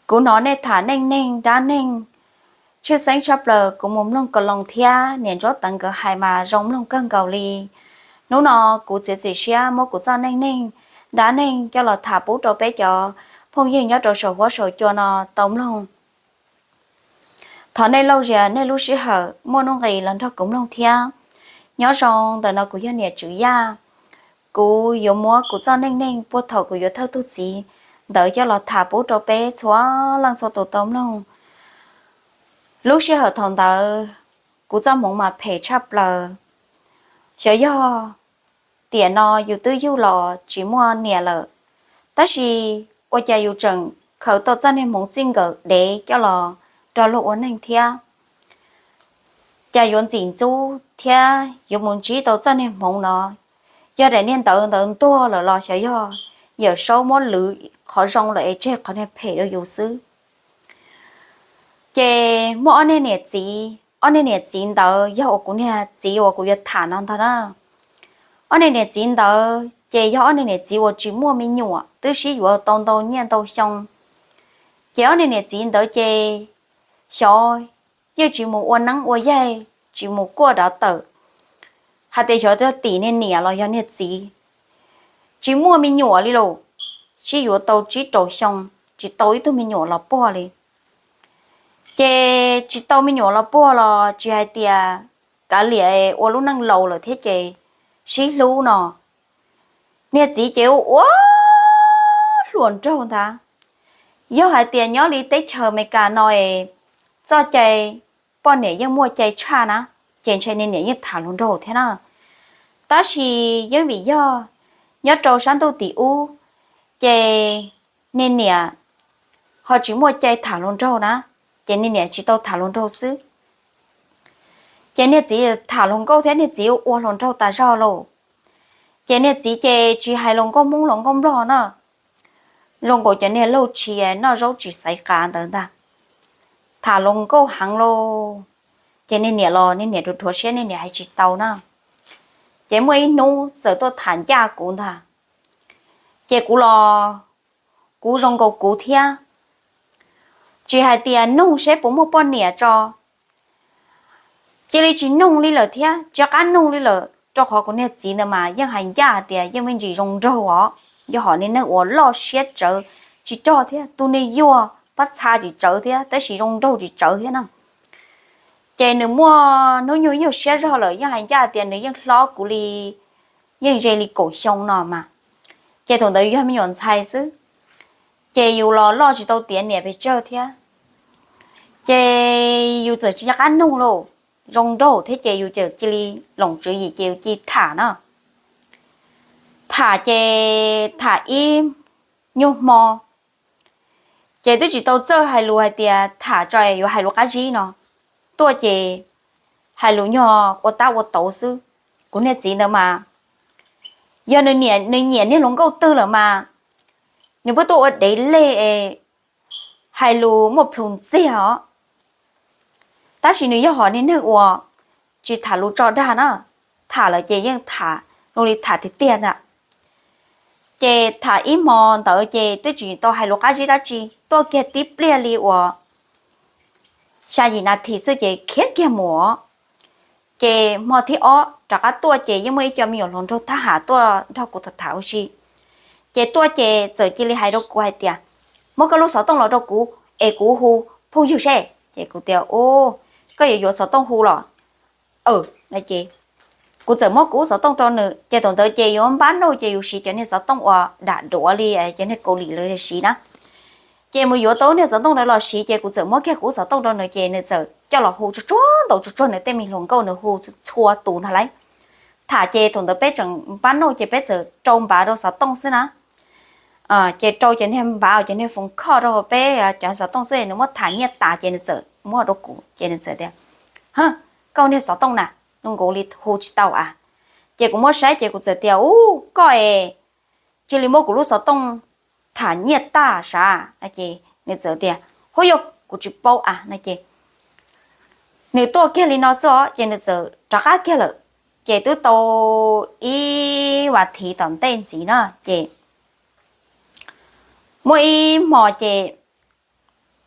Kuv hnov nej tham neej neeg dab neeg, tshwj xeeb tshaj plaws kuv mus mloog ko loo thiab niam ntsuab teev nkawd hais mas zoo mloog kawg nkaus li. Hnub no kuv txiav txim siab muab kuv txoj neej neeg dab neeg coj los tham pub rau peb cov phooj ywg nyob rau saum huab saum cua no tau mloog. Thov nej lauj zias nej lub sij hawm muaj nuj nqis los nrog kuv mloog thiab. Nyob zoo, ntawm no kuv yog niam Tswv Yaj. Kuv yuav muab kuv txoj neej neeg puag thaum kuv yuav thawj tug txiv ntawd coj los tham pub rau peb txhua leej txhua tus tau mloog. Lub sij hawm thaum ntawd kuv txoj hmoov mas phem tshaj plaws. Xyov yog tiam no yus twb yug los tsis muaj niam lawm, tab sis ua cas yus tseem khaws tau txoj niag hmoov txij nkawm dev coj los rau luag ua neej thiab. Cas yuav ntxim ntxub thiab yuav mus ntsib tau txoj niag hmoov no? Yog daim niag ntawv ntawd ntuag lawm los xyov yog Yawm Saub muab lwv qhov zoo lawm es tseg qhov niag phem rau yus xwb. Ces muaj ob niag niam txiv, ob niag niam txiv ntawd yog uas kuv niag txiv uas kuv yuav tham no ntag na. Ob niag niam txiv ntawd ces yog ob niag niam txiv uas tsis muaj me nyuam, twb sib yuav tau ntau niaj ntau xyoo. Ces ob niag niam txiv ntawd ces xyov yeej tsis mus ua neeb ua yaig, tsis mus kuaj dav tawm, hais tias xyov yog tim niag niam los yog niag txiv, tsis muaj me nyuam li lawm, sib yuav tau tsib rau xyoo, tsis tau ib tug me nyuam los puag li. Ces tsis tau me nyuam los puag los tsis hais tias kav liam ua lub neej laus lawm thiab ces sib hlub no. Niag txiv ces ua ua hluas nraug ntag. Yog hais tias nyob li teb chaws Amelikas no es txoj cai poj niam yeej muaj cai tshaj na, ces ntshe niag niam yeej tham hluas nraug thiab na. Tab sis yeej vim yog nyob rau sab ntuj tim ub, ces niag niam ho tsis muaj cai tham hluas nraug na, ces niag niam tsis tau tham hluas nraug xwb. Ces niag txiv tham hluas nkauj thiab niag txiv ua hluas nraug tas zog lauj. Ces niag txiv ces tsis hais hluas nkauj Hmoob hluas nkauj Nplog na, zoo nkaus cov niag lauj tshis noj zaub tsis xaiv qav ntawd ntag, tham hluas nkauj heev lauj. Ces niag niam los niag niam dhuav siab niag niam hais tsis tau na. Ces muaj ib hnub txawm tuaj tham ncaj kuv ntag. Ces kuv los kuv zoo nkaus kuv thiab, tsis hais tias nug seb puas muaj poj niam tso, cia li tsis nug li lawm thiab, tsis qab nug li lawm, rau qhov kuv niag txiv ntawd mas yeej hais ncaj hais tias yeej me ntsis zoo nraug os, yog hom niag neeg uas loj siab tsawv tsis rog thiab, tus niag yuag pab txha tsis tsawv thiab, tab sis zoo nraug tsis tsawv thiab na. Ces nws muaj hnub nyoog nyuag siab zog lawm, yeej hais ncaj tias nws yeej hlob kuv li, yeej ze li kaum xyoo no mas. Ces thaum ntawd yus yog me nyuam ntxhais xwb, ces yus los loj tsis tau tiav niam pes tsawg thiab, ces yus txawm tsis nco qab nug lauj, zoo nraug thiab ces yus txawm cia li loos tswv yim ces yus cia li tham na. Tham ces tham ib nyuag hmo, ces twb tsis tau txawj hais lus hais tias tham tso yuav hais lus qab zib no, tuaj ces hais lus nyuag ua tab ua tauv xwb. Kuv niag txiv ntawd mas yog nws nyiam niag hluas nkauj twg lawm mas nws pheej tuaj ua dev lej es hais lus muaj plhus ntxiag os. Tab sis nws yog hom niag neeg uas tsis tham lus tso dag na, tham lawm ces yeej tham zoo li tham tiag tiag ntag. Ces tham ib hmo ntawd ces twb tsis tau hais lus qab zib dab tsi, tuaj kiag tib pliag li uas xya yim nas this xwb ces khiav kiag mus. Ces hmo thib ob rov qab tuaj ces yeej muaj ib co me nyuam hluas nraug thab ham tuaj nrog kuv tham tham ua si. Ces tuaj ces txawm cia li hais rau kuv hais tias, muab koj lub xov tooj los rau kuv es kuv hu phooj ywg seb. Ces kuv tias, u, koj yuav yuav xov tooj hu los? Ces kuv txawm muab kuv lub xov tooj rau nws, ces thaum ntawd ces yuav npab nauj ces yus siv cov niag xov tooj uas dam duav li cov niag Kaus Lim lawv siv na. Ces mus yuav tau niag xov tooj ntawd los siv ces kuv txawm muab kiag kuv lub xov tooj rau nws ces nws txawm coj los hu tsuag tsuag ntaus tsuag tsuag nws tej me hluas nkauj, nws hu txhua tus ntag lauj. Tham ces thaum ntawd peb tseem npab nauj ces peb txawm rau npav rau xov tooj xwb na. Ces rau cov niag npav cov niag foos khoj rau peb cov xov tooj xwb, nws muab tham nyiaj tas ces nws txawm muab rau kuv ces nws txawm tias, ha, koj niag xov tooj na, zoo nkaus li hu tsis tau a. Ces kuv muab saib ces kuv txawm tias, u, koj es cia li muab kuv lub xov tooj tham nyiaj tag sav. Ces nws txawm tias, huab yog kuv tsis paub a no ces nws tuaj kiag li no xwb os ces nws txawm rov qab kiag lawm. Ces twb tau ib vas thiv tom ntej ntxiv na ces muaj ib hmo ces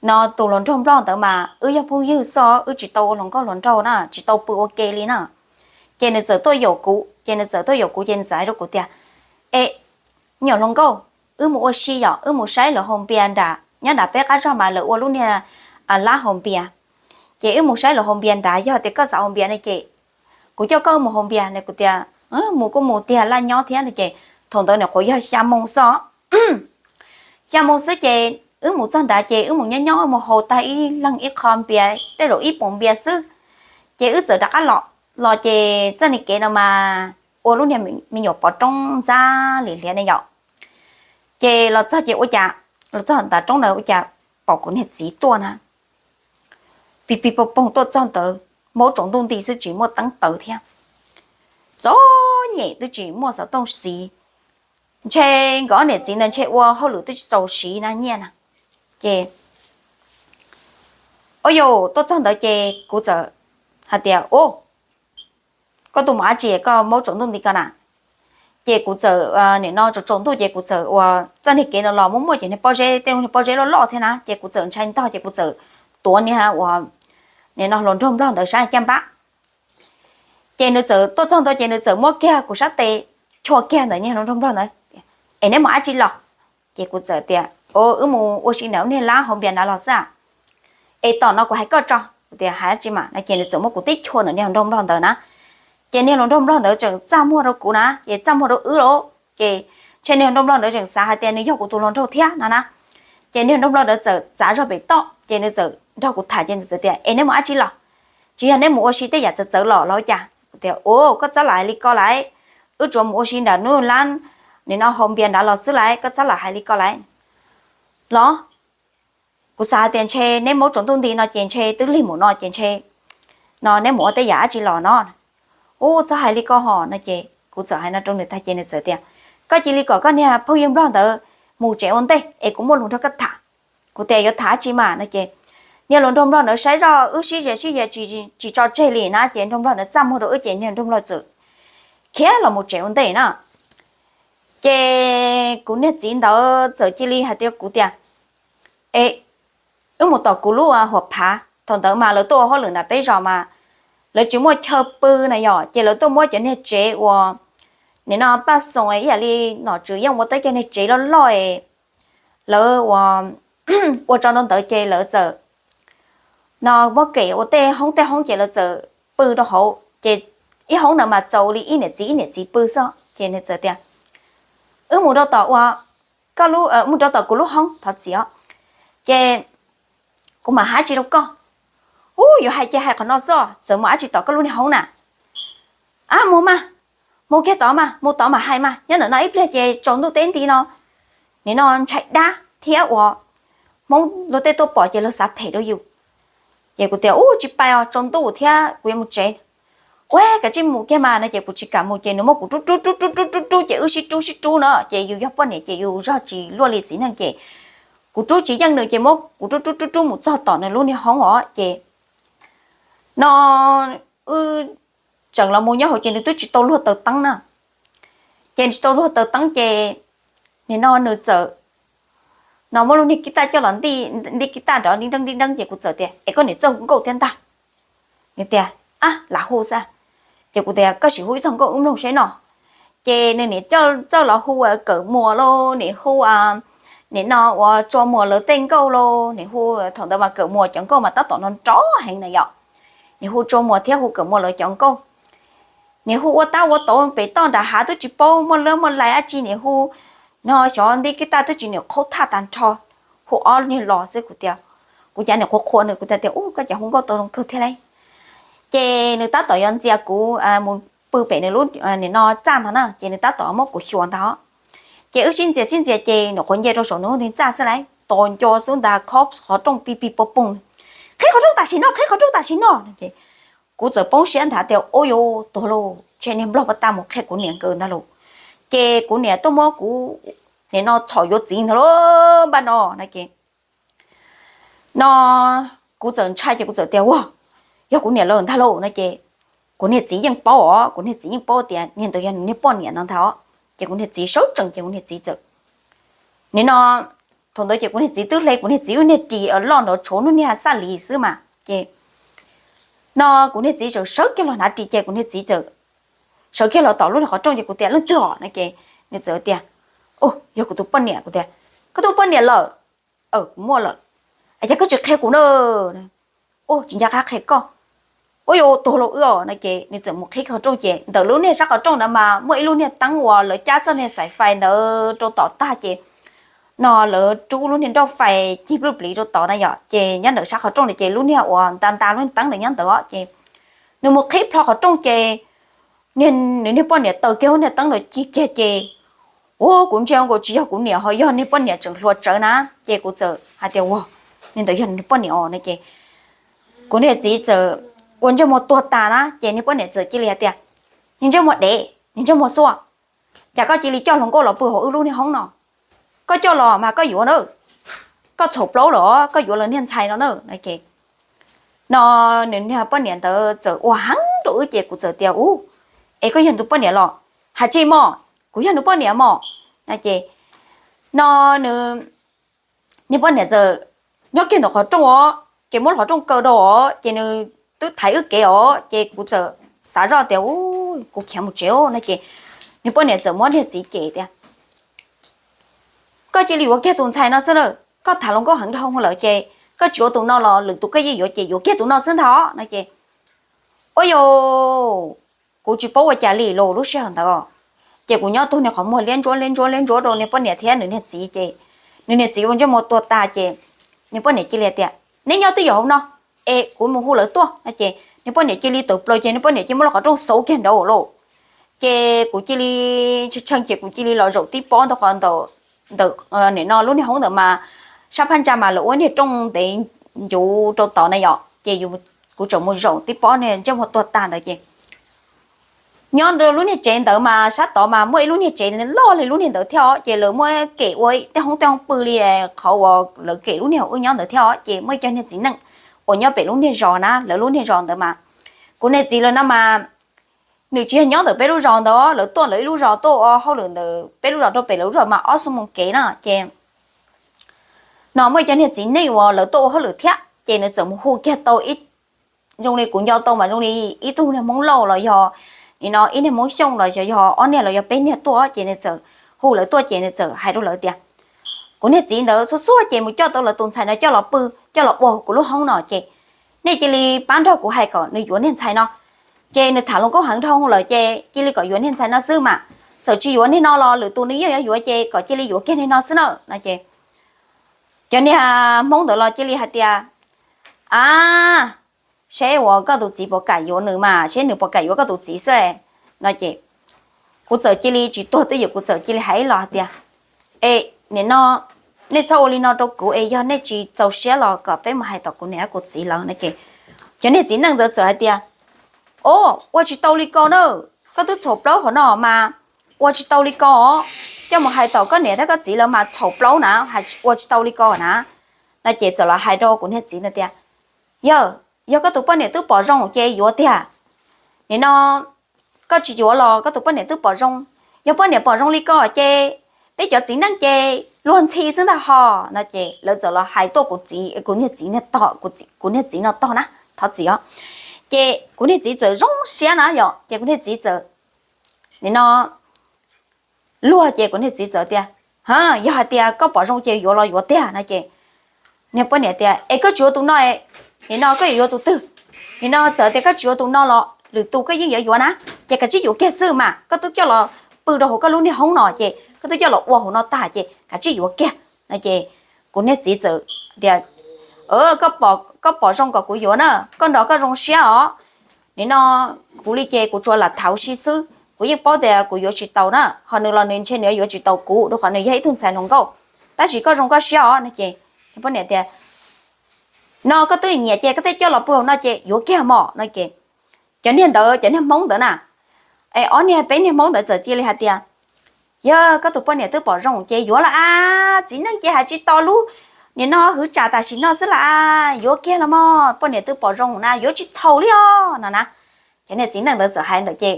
no tus hluas nraug nplog ntawd mas wb yog phooj ywg xwb, wb tsis tau ua hluas nkauj hluas nraug na, tsis tau pw ua ke li na. Ces nws txawm tuaj yaum kuv, ces nws txawm tuaj yaum kuv ces nws txawm hais rau kuv tias, E, me nyuam hluas nkauj, wb mus ua si yom, wb mus saib lawv haus npias nram, nyob nram peb qab zog mas lawv ua lub niag lab haus npias. Ces wb mus saib lawv haus npias nrad, yog tias koj xav haus npias no ces kuv coj koj mus haus npias no. Kuv tias, Mus kuj mus tiag, laj nyob thiab no. Ces thaum ntawd nyuam qhuav yog xya moo xwb, xya moo xwb ces wb mus txog nrad ces wb mus nyob nyob mus haus tag ib leeg ib qho npias, tej zaum ib poom npias xwb, ces wb txawm rov qab los. Los ces txoj niag kev no mas ua lub niag me nyuam pov roob ntxab li hliav ne yom. Ces los txog ces ua cas, los txog ntav roob ntawd ua cas pom kuv niag txiv tuaj na, pig pig poog poog tuaj txog ntawd, maub tsaus ntuj nti xwb tsis muaj teeb taws thiab, txom nyem twb tsis muaj xov tooj siv, ntshe nkawd niam txiv ntawd ntshe ua hauj lwm twb tsis txaus siv na nyiaj na. Ces ua yus tuaj txog ntawd ces kuv txawm hais tias, U, koj tuaj mus dab tsi koj maub tsaus ntuj nti ko na? Ces kuv txawm nim no tsaus tsaus ntuj ces kuv txawm ua txoj niag kev no los muaj muaj cov niag pob zeb, tej niag pob zeb loj loj thiab na, ces kuv txawm ntshai ntog ces kuv txawm tuav niag ua, nim no hluas nraug nplog ntawd sab caj npab. Ces nws txawm tuaj txog ntua ces nws txawm muab kiag kuv sab tes, chua kiag ntawm niag hluas nraug nplog ntawd, Es neb mus dab tsi los? Ces kuv txawm tias, O, wb mus ua si ntawm niag lab haus npias nrad los xwb. Es tom no kuv hais koj tso. Kuv tias, Hais dab tsi mas? No ces nws txawm muab kuv tib chua ntawm niag hluas nraug nplog ntawd na. Ces niag hluas nraug nplog ntawd tseem txaj muag rau kuv na, ces txaj muag rau wb lauj. Ces ntshe niag hluas nraug nplog ntawd tseem xav hais tias nws yog kuv tus hluas nraug thiab no na. Ces niag hluas nraug nplog ntawd txawm txav zog pem toj ces nws txawm nrog kuv tham ces nws txawm tias, Es neb mus dab tsi los? Tsis yog neb mus ua si tej yam txawv txawv los los ua cas? Kuv tias, U, koj txhob lam hais li ko lauj, wb tsuas mus ua si nram nub lab, nim no haus npias nrad los xwb lauj, koj txhob lam hais li ko lauj. Los, kuv xav hais tias ntshe neb maub tsaus ntuj nti no ces ntshe twb lig mus no ces ntshe no neb mus ua tej yam dab tsi los no. U, txhob hais li ko hos no ces kuv txawm hais no rau nws tag ces nws txawm tias, Koj cia li kom koj niag phooj ywg nplog ntawd mus tsev ua ntej es kuv muaj lus nrog koj tham. Kuv tias, Yuav tham dab tsi mas? No ces niag hluas nraug nplog ntawd saib zoj wb sib zia sib zia tsis tso tseg li na ces nraug nplog ntawd txaj muag rau wb ces niag nraug nplog txawm khiav los mus tsev ua ntej na. Ces kuv niag txiv ntawd txawm cia li hais tias kuv tias, E, wb mus tom kuv lub huam phav. Thaum ntawd mas lawv tuaj ua hauj lwm nram peb zos mas lawv tsis muaj chaw pw na yom, ces lawv tuaj muab cov niag tsev uas nim no paj xoom ib yam li nom tswv yeej ua tau cov niag tsev loj loj es lawv ua, ua tso rau ntawd ces lawv txawm no muab kem ua tej hoob tej hoob ces lawv txawm pw rau hauv ces ib hoob ntawd mas txaus li ib niam txiv ib niam txiv pw xwb. Ces nws txawm tias, Wb mus rau tom ua, koj lub, mus rau tom kuv lub hoob thov txim os. Ces kuv mam hais dab tsi rau koj. U, yuav hais ces hais qhov no xwb, txawm mus dab tsi tom koj lub niag hoob na? A, mus mas, mus kiag tod mas, mus tod mam hais mas, nyob ntawm no ib pliag ces tsaus ntuj teb nti no, nim no ntshai dab thiab ua Hmoob luag tej tuaj pom ces luag xav phem rau yus. Ces kuv tias, U, tsis pais os, tsaus ntuj thiab kuv yuav mus tsev. Ua, kav tsij mus kiag mas no ces kuv tsis kam mus ces nws muab kuv rub rub rub rub rub rub rub ces wb sib rub sib rub no ces yus yog poj niam ces yus zog tsis luaj li txiv neej ces kuv rub tsis yeej nws ces muab kuv rub rub rub rub mus txog tom nws lub niag hoob os ces no wb tseem los mus nyob hauv ces nws twb tsis tau luag taws teeb na. Ces tsis tau luag taws teeb ces nim no nws txawm no muab lub niag kib taj coj los nti kib taj nrov nti nreeb nti nreeb ces kuv txawm tias, Es koj niam txawj hu nkauj thiab ntag. Nws tias, A, lam hu xwb. Ces kuv tias, Koj sim hu ib txoj nkauj wb mloog seb no. Ces nws niam txawj los hu ua Kawm Muas lauj, niam hu, nim no ua Tsua Muas lawv tej nkauj lauj, niam hu, thaum ntawd mas Kawm Muas cov nkauj mas tab tom nrov nrov heev na yom. Niam hu Tsua Muas thiab hu Kawm Muas lawv cov nkauj. Niam hu ua tab ua tod pem toj nram hav twb tsis paub muaj lab muaj lais dab tsi, niam hu no xyov nti kib taj twb tsis niam qhaub thaj tag nrho, hu ob niag los xwb. Kuv tias, kuv cav niam qhuav qhuas nws, kuv tias, Ub, koj cas hu nkauj tau zoo kawg thiab lauj. Ces nws tab tom yuav ntxias kuv mus pw pem nws lub, nim no txaj ntag na, ces nws tab tom muab kuv xyuas ntag. Ces wb sib ntxias sib ntxias ces nws qhuav nce rau saum nws lub niag txaj xwb lauj, tos nco xwb ntag, khob qhov rooj pig pig poog poog, Qhib qhov rooj tam sim no, qhib qhov rooj tam sim no. Kuv txawm poob siab nthav tias, Ub, yuav tuag lauj, ntshe niag nplog pab tag mus qhia kuv niam nkawd ntag lauj. Ces kuv niam tuaj muab kuv nim no txhom yuav txiv ntag lauj, npaj no na. Ces no kuv txawm ntshai ces kuv txawm tias, Ua, yog kuv niam lawm ntag lauj no. Ces kuv niag txiv yeej paub os, kuv niag txiv yeej paub tias niag ntawd yog nws niag poj niam no ntag os. Ces kuv niag txiv sawv tsees ces kuv niag txiv txawm nim no thaum ntawd ces kuv niag txiv twb hle kuv niag txiv lub niag ris loj nrov tshuav lub niag xaj lis xwb mas ces no kuv niag txiv txawm sawv kiag los hnav ris ces kuv niag txiv txawm sawv kiag los tom lub niag qhov rooj ces kuv tias, Leej twg os? No ces nws txawm tias, Yog kuv tus poj niam. Kuv tias, Koj tus poj niam lawm? Kuv muaj lawm. Ces koj tsis qhia kuv na. Ua tsis nco qab qhia koj. Ua yuav tuag los wb os. No ces nws txawm mus qhib qhov rooj ces ntawm lub niag sab qhov rooj ntawd mas muaj ib lub niag teeb uas lawv cab txoj niag xaim fais ntawd rau tom tag ces no lawv rub lub niag nroj fais cig pluj pliv rau tod na yom, ces nyob ntawm sab qhov rooj ntawd ces lub niag uas nta nta lub niag teeb ntawd nyob ntawd ces nws mus qhib plho qhov rooj ces nws niag poj niam taws kiag lub niag teeb ntawd cig kiag ces ua kuv ntsia nkaus tsis yog kuv niam ho yog niag poj niam tseem hluas tsawv na. Ces kuv txawm hais tias, Ua, niag ntawd yog niag poj niam os. No ces kuv niag txiv txawm ua ntsej muag tuag tas na ces niag poj niam txawm cia li hais tias, Niag ntsej muag dev, niag ntsej muag xuaj, cas koj cia li coj hluas nkauj los pw hauv wb lub niag hoob no? Koj coj los mas koj yuav na, koj txhaum plaub los koj yuav lawv niag ntxhais no na. No ces no nws niag poj niam ntawd txawm ua heev rau wb ces kuv txawm tias, Ub, es koj yog tus poj niam los? Hais tsis mos, kuv yog nws poj niam mos. No ces no nws niag poj niam txawm nyob kiag ntawm qhov rooj os, ces muab qhov rooj kaw rau os ces nws twb thaiv wb kev os ces kuv txawm xav zoj tias, Ub, kuv khiav mus tsev. No ces niag poj niam txawm muab niag txiv cem tias, Koj cia li yuav kiag tus ntxhais no xwb na, koj tham hluas nkauj heev dhau lawm ces koj tsis yuav tus no los lwm tus koj yeej yuav ces yuav kiag tus no xwb ntag. No ces ua yus kuv tsis paub ua cas li los lub sij hawm ntawd ces kuv nyob tug niag qhov muag liab ntsuab liab ntsuab liab ntsuab rau niag poj niam thiab nws niag txiv ces nws niag txiv ua ntsej muag tuag tas ces niag poj niam cia li tias, Neb nyob twj ywm hauv no es kuv mus hu lawv tuaj. No ces niag poj niam cia li tawm plaws ces niag poj niam cia li muab lub qhov rooj xauv kiag nraud lawm. Ces kuv cia li tshee tshee ces kuv cia li los zaum tib pob ntawm qhov ntawm ntawm nim no lub niag hoob ntawd mas sab phab ntsa mas lawv ua niag rooj ntev ncuv rau tod na yom ces kuv tseem mus zaum tib pob niag ntsej muag tuag tag ntawd ces nyob rau lub niag tsev ntawd mas sab tod mas muaj ib lub niag tsev loj li lub niag ntawd thiab os ces lawv muaj kem ua tej hoob tej hoob pw li qhov uas lawv kem lub niag uas wb nyob ntawd thiab os ces muaj ib co niag txiv neej uas nyob pem lub niag zos na, lawv lub niag zos ntawd mas kuv niag txiv lawv no mas nws tsis yog nyob ntawm peb lub zos ntawd, lawv tuaj lawv ib lub zos tuaj ua hauj lwm ntawm peb lub zos rau pem lawv lub zos mas ob xuab moos kev na ces no muaj ib co niag txiv neej uas lawv tuaj ua hauj lwm thiab ces nws txawm mus hu kiag tau ib zoo li kuv nco tau mas zoo li ib tug niag Hmoob Lauj los yog nim no ib niag Hmoob Xyooj los yog ob niag los yog peb niag tuaj ces nws txawm hu lawv tuaj ces nws txawm hais rau lawv tias, Kuv niag txiv ntawd xuaj xuaj ces mus coj tau lawv tus ntxhais no coj los pw, coj los ua kuv lub hoob no ces nej cia li pab nrog kuv hais kom nws yuav niag ntxhais no. Ces nws tham hluas nkauj heev dhau lawm ces cia li kom yuav niag ntxhais no xwb mas, txawm tsis yuav niag no los lwm tus nws yeej yuav yuav ces kom cia li yuav kiag niag no xwb na. No ces cov niag Hmoob ntawd los cia li hais tias, A, seb uas koj tus txiv puas kam yuav nws mas, seb nws puas kam yuav koj tus txiv xwb. No ces kuv txawm cia li tsis tuag twj ywm kuv txawm cia li hais los hais tias, Es nim no nej txhob ua li no rau kuv es yog nej tsis txaus siab los kom peb mus hais tom kuv niam kuv txiv lawv. No ces cov niag txiv neej ntawd txawm hais tias, O, ua tsis tau li ko na, koj twb txhaum plaub hauv no mas ua tsis tau li ko, coj mus hais tom koj niam thiab koj txiv lawv mas txhaum plaub na, ua tsis tau li ko na. No ces txawm los hais rau kuv niag txiv ntawd tias, Yawg, yog koj tus poj niam twb pom zoo ces yuav tiag. Nim no koj tsis yuav los koj tus poj niam twb pom zoo. Yog poj niam pom zoo li ko ces peb cov txiv neej ces luag ntxhi xwb ntag ho. No ces lawv txawm los hais tuaj kuv txiv, kuv niag txiv, kuv niag txiv no tog na, thov txim os. Ces kuv niag txiv txawm zoo siab na yom, ces kuv niag txiv txawm nim no luag ces kuv niag txiv txawm tias, Yog hais tias koj pom zoo ces yuav los yuav tiag. No ces niag poj niam tias, Es koj tsis yuav tus no, nim no koj yuav yuav tus twg? Nim no txawm tias koj tsis yuav tus no los lwm tus koj yeej yuav yuav na, ces kav tsij yuav kiag xwb mas, koj twb coj los pw rau hauv koj lub niag hoob no ces koj twb coj los ua hauv no tag ces kav tsij yuav kiag. No ces kuv niag txiv txawm tias, Koj pom zoo kom kuv yuav na, koj nrog koj zoo siab os. Nim no kuv li ces kuv tsuas lam thauv si xwb, kuv yeej paub tias kuv yuav tsis tau na, ho nws los nws ntshe nws yuav tsis tau kuv rau qhov nws yog ib tug ntxhais hluas nkauj. Tab sis koj zoo koj siab os. No ces poj niam tias, No koj twb nyiam ces koj thiaj coj los pw hauv no ces yuav kiag mos. No ces cov niag ntawd, cov niag Hmoob ntawd na, es ob niag peb niag Hmoob ntawd txawm cia li hais tias, Yog koj tus poj niam twb pom zoo ces yuav los a, txiv neej ces hais tsis tau lub, nim no hwv tsam tam sim no xwb los a, yuav kiag los mog, poj niam twb pom zoo na, yuav tsis txhaum li os no na. Cov niag txiv neej ntawd txawm hais ntawd ces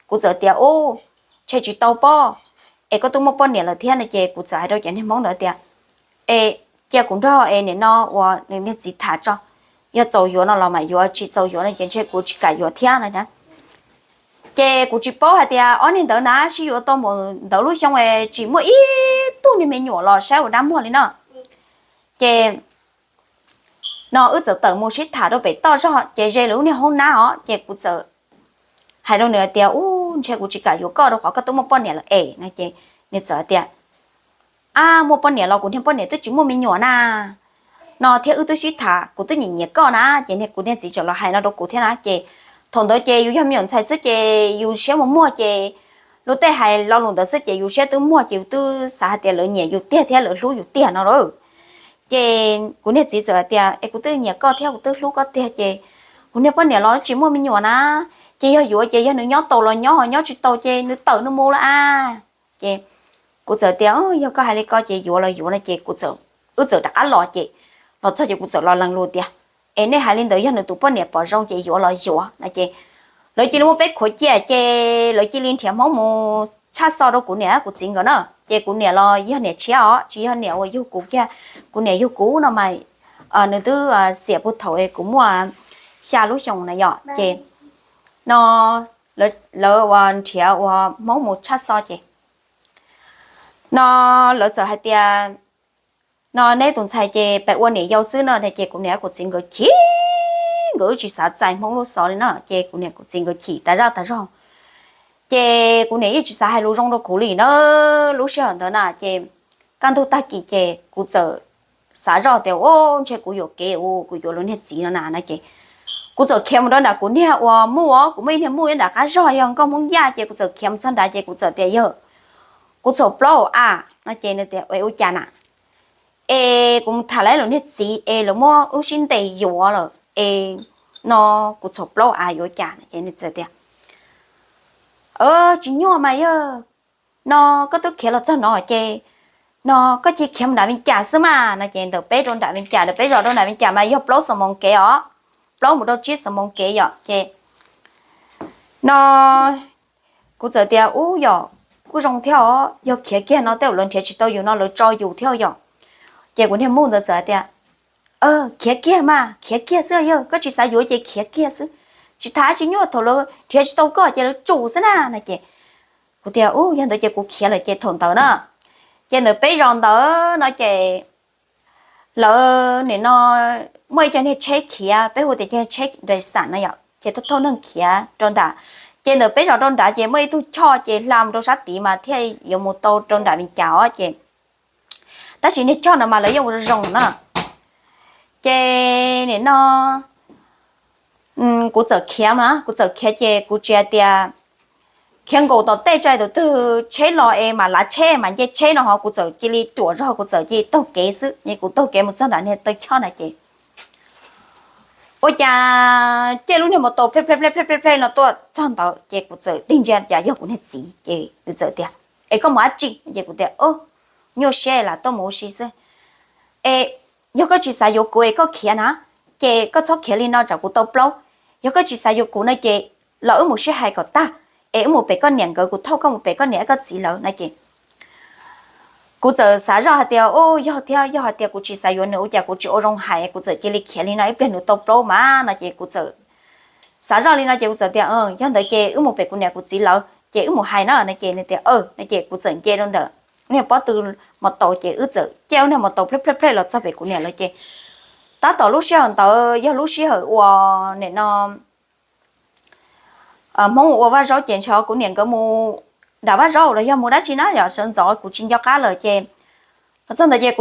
kuv txawm tias, Ub, ntshe tsis tau pob, es koj twb muaj poj niam lawm thiab. No ces kuv txawm hais rau cov niag Hmoob ntawd tias, es cia kuv nrog es nim no uas nws niag txiv tham tso, yog txaus yuav no los mam yuav, tsis txaus yuav no ces ntshe kuv tsis kam yuav thiab no na. Ces kuv tsis paub hais tias ob niag ntawd na sib yuav tau mus ntawd lub xyoo es tsis muaj ib tug niag me nyuam los saib ua dab muag li no. Ces no wb txawm tawm mus sib tham rau pem toj zog ces ze lawv lub niag hoob nab os, ces kuv txawm hais rau nws hais tias, Ub, ntshe kuv tsis kam yuav koj rau qhov koj twb muaj poj niam lawm es, no ces nws txawm hais tias, Ab, muaj poj niam los kuv niag poj niam twb tsis muaj me nyuam na, no thiab wb twb sib tham kuv twb nyiam nyiam koj na. Ces niag kuv niag txiv txawm los hais no rau kuv thiab na. Ces thaum ntawd ces yus yog me nyuam ntxhais xwb ces yus siab mus muag ces luag tej hais lo lus ntawd xwb ces yus siab twb muag ces yus twb xav hais tias lawv nyiam yus tiag thiab lawv hlub yus tiag no lawm. Ces kuv niag txiv txawm hais tias, Es kuv twb nyiam koj thiab kuv twb hlub koj tiag ces kuv niag poj niam los tsis muaj me nyuam na, ces yog yuav ces yog nws nyob tau los nyob, nyob tsis tau ces nws tawm nws mus lawm a. Ces kuv txawm tias, Yog koj hais li ko ces yuav los yuav no ces kuv txawm, wb txawm rov qab los ces los txog ces kuv txawm los lees lus tias, Es nej hais li ntawd yog nws tus poj niam pom zoo ces yuav los yuav no ces lawv cia li muab peb khuav cia ces lawv cia li nrhiav Hmoob mus tshaj xo rau kuv niam kuv txiv nkawd na. Ces kuv niam los yog niam tshiab os, tsis yog niam uas yug kuv kiag. Kuv niam yug kuv no mas nws twb xiam puag thaum kuv muaj xya lub xyoo na yom. Ces no lawv uas nrhiav uas Hmoob mus tshaj xo ces no lawv txawm hais tias, No neb tus ntxhais ces pab ua niam yau xwb no ces kuv niam kuv txiv nkawd chim, nkawd wb tsis xav txais Hmoob lub xov li no ces kuv niam kuv txiv nkawd chim tas zaj tas zog. Ces kuv niam yeej tsis xav hais lus zoo rau kuv li na. Lub sij hawm ntawd na ces kaj ntug tag kis ces kuv txawm xav zoj tias, Ub, ntshe kuv yuam kev uas kuv yuav lawv niag txiv no na no ces kuv txawm khiav mus rau nram kuv niag uas muj os, kuv muaj ib niag muj nyob nram qab zog yog nkauj Hmoob Yaj ces kuv txawm khiav mus txog nrad ces kuv txawm tias, Yawg, kuv txhaum plaub a, no ces nws tias, Ua cas na? Es kuv mus tham lawv niag txiv es lawv muab wb sib ntes yuav lawm es no kuv txhaum plaub a, yuav cas? Ces nws txawm tias, Tsis nyuaj mas yawg, no koj twb khiav los txog no ces no koj cia li khiav mus nram Vias Cas xwb mas no ces ntawm peb rau nram Vias Cas, ntawm peb zos rau nram Vias Cas mas yog plaub xuab moos kev os, plaub mus rau tsib xuab moos kev yom. Ces no kuv txawm tias, Ub, yog kuj zoo thiab os, yog khiav kiag no tej zaum lawv nrhiav tsis tau yus no lawv tso yus thiab yom. Ces kuv niag muj ntawd txawm tias, Khiav kiag mas, khiav kiag xwb yawg, koj tsis xav yuav ces khiav kiag xwb, tsis tham tsis nyuaj, thaum lawv nrhiav tsis tau koj ces lawv tsum xwb na no ces kuv tias, Ub, yog ntawd ces kuv khiav lawm ces thaum ntawd na. Ces ntawm peb zos ntawd no ces lawv nim no muaj ib co niag tsheb khiav, peb hu tias tsheb nres xam no yom, ces thauj thauj neeg khiav rau nram. Ces ntawm peb zos rau nrad ces muaj ib tug choj ces hla mus rau sab tid mas thiaj yuav mus tau rau nram Vias Cas os ces tab sis niag choj no mas lawv yeej ua zoo na. Ces nim no kuv txawm khiav na, kuv txawm khiav ces kuv tsis hais tias khiav nkaus tom tej tsa tus twg tsheb los es mam lav tsheb mam nce tsheb no ho kuv txawm cia li ruam zog kuv txawm cia li taug kev xwb es kuv taug kev mus txog nram niag taw choj na ces ua cas caij lub niag mos taus plej plej plej plej plej no tuaj txog ntawd ces kuv txawm tig ntsia cas yog kuv niag txiv ces nws txawm tias, Es koj mus dab tsi? Ces kuv tias, Nyuaj siab lam tuaj mus ua si xwb. Es yog koj tsis xav yuav kuv es koj khiav na, ces koj txhob khiav li no tsam kuv tau plaub. Yog koj tsis xav yuav kuv no ces los wb mus sib hais kom tag, es wb mus pem koj niam nkawd, kuv thauj koj mus pem koj niam koj txiv lawv no ces kuv txawm xav zoj hais tias, Yog thiab, yog hais tias kuv tsis xav yuav nws ua cas kuv tsis ua zoo hais, kuv txawm cia li khiav li no ib pliag nws tau plaub mas no ces kuv txawm xav zoj li no ces kuv txawm tias, Yog ntawd ces wb mus pem kuv niam kuv txiv lawv ces wb mus hais na no ces nws tias, No ces kuv txawm nce rau ntawm niag pob tw mos taus ces wb txawm caij ua niag mos taus plej plej plej los txog pem kuv niam lawv ces tab tom lub sij hawm ntawd yog lub sij hawm uas nim no Hmoob ua vaj zaub ces ntshe kuv niam nkawd mus nram vaj zaub los yog mus dab tsi na yom, sawv ntxov kuv tsis nco qab lawm ces los txog ntawd ces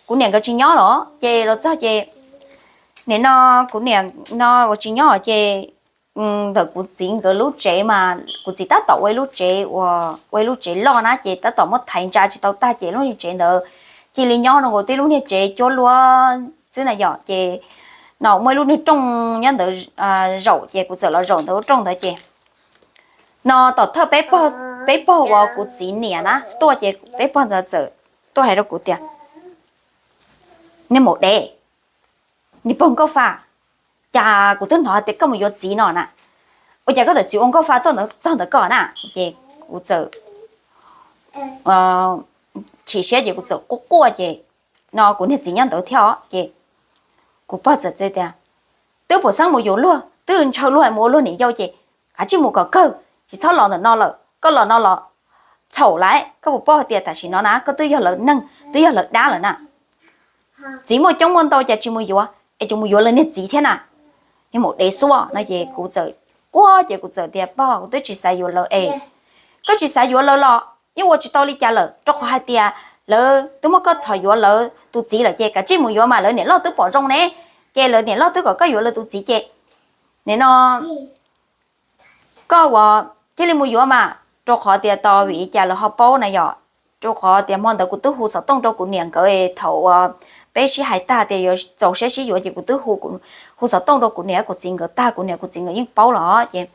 kuv niam nkawd tsis nyob los ces los txog ces nim no kuv niam no uas tsis nyob ces ntawm kuv txiv nkawd lub tsev mas kuv txiv tab tom ua ib lub tsev uas ua ib lub tsev loj na ces tab tom muab thaiv ntsa tsis tau tag ces lub niag tsev ntawd cia li nyob rau nkaus tib lub niag tsev cuab luab xwb na yom ces no muaj ib lub niag rooj nyob ntawd zaum ces kuv txawm los zaum ntawm lub rooj ntawd ces no tom thawj peb pog uas kuv txiv niam na tuaj ces peb pog ntawd txawm tuaj hais rau kuv tias, Niag maum dev, niag pog nkauj fa, cas kuv twb hnov tias koj mus yuav txiv no na, ua cas koj txawm tsis ua nkauj fa tuaj txog ntawm koj na? Ces kuv txawm chim siab ces kuv txawm quaj quaj ces no kuv niag txiv nyob ntawd thiab os. Ces kuv pog txawm tias, twb pum xeeb mus yuav luag, twb ntshaw luag mus ua luag niam yau ces kav tsij mus kom kawg, tsis txhob los ntawm no lawm. Koj los no los txhaum lawm. Koj puas paub hais tias tam sim no na koj twb yog lawv neeg, twb yog lawv dab lawm na. Txiv muaj coob muaj ntau cas tsis mus yuav es tseem mus yuav lawv niag txiv thiab na. Niag maum dev xuab no ces kuv txawm quaj ces kuv txawm tias, pog, kuv twb tsis xav yuav lawv es. Koj tsis xav yuav lawv los yeej ua tsis tau li cas lawm, rau qhov hais tias lawv twb muab koj txhom yuav lawv tus txiv lawm ces kav tsij mus yuav mas, lawv niam loj twb pom zoo ne. Ces lawv niam loj twb kom koj yuav lawv tus txiv ces nim no koj ua thiaj li mus yuav mas, rau qhov tias tos vim li cas lawv ho paub na yom. Rau qhov tias hmo ntawd kuv twb hu xov tooj rau kuv niam nkawd thaum uas peb sib hais tag tias yuav txaus siab sib yuav ces kuv twb hu, hu xov tooj rau kuv niam kuv txiv nkawd tag, kuv niam kuv txiv nkawd yeej paub los ces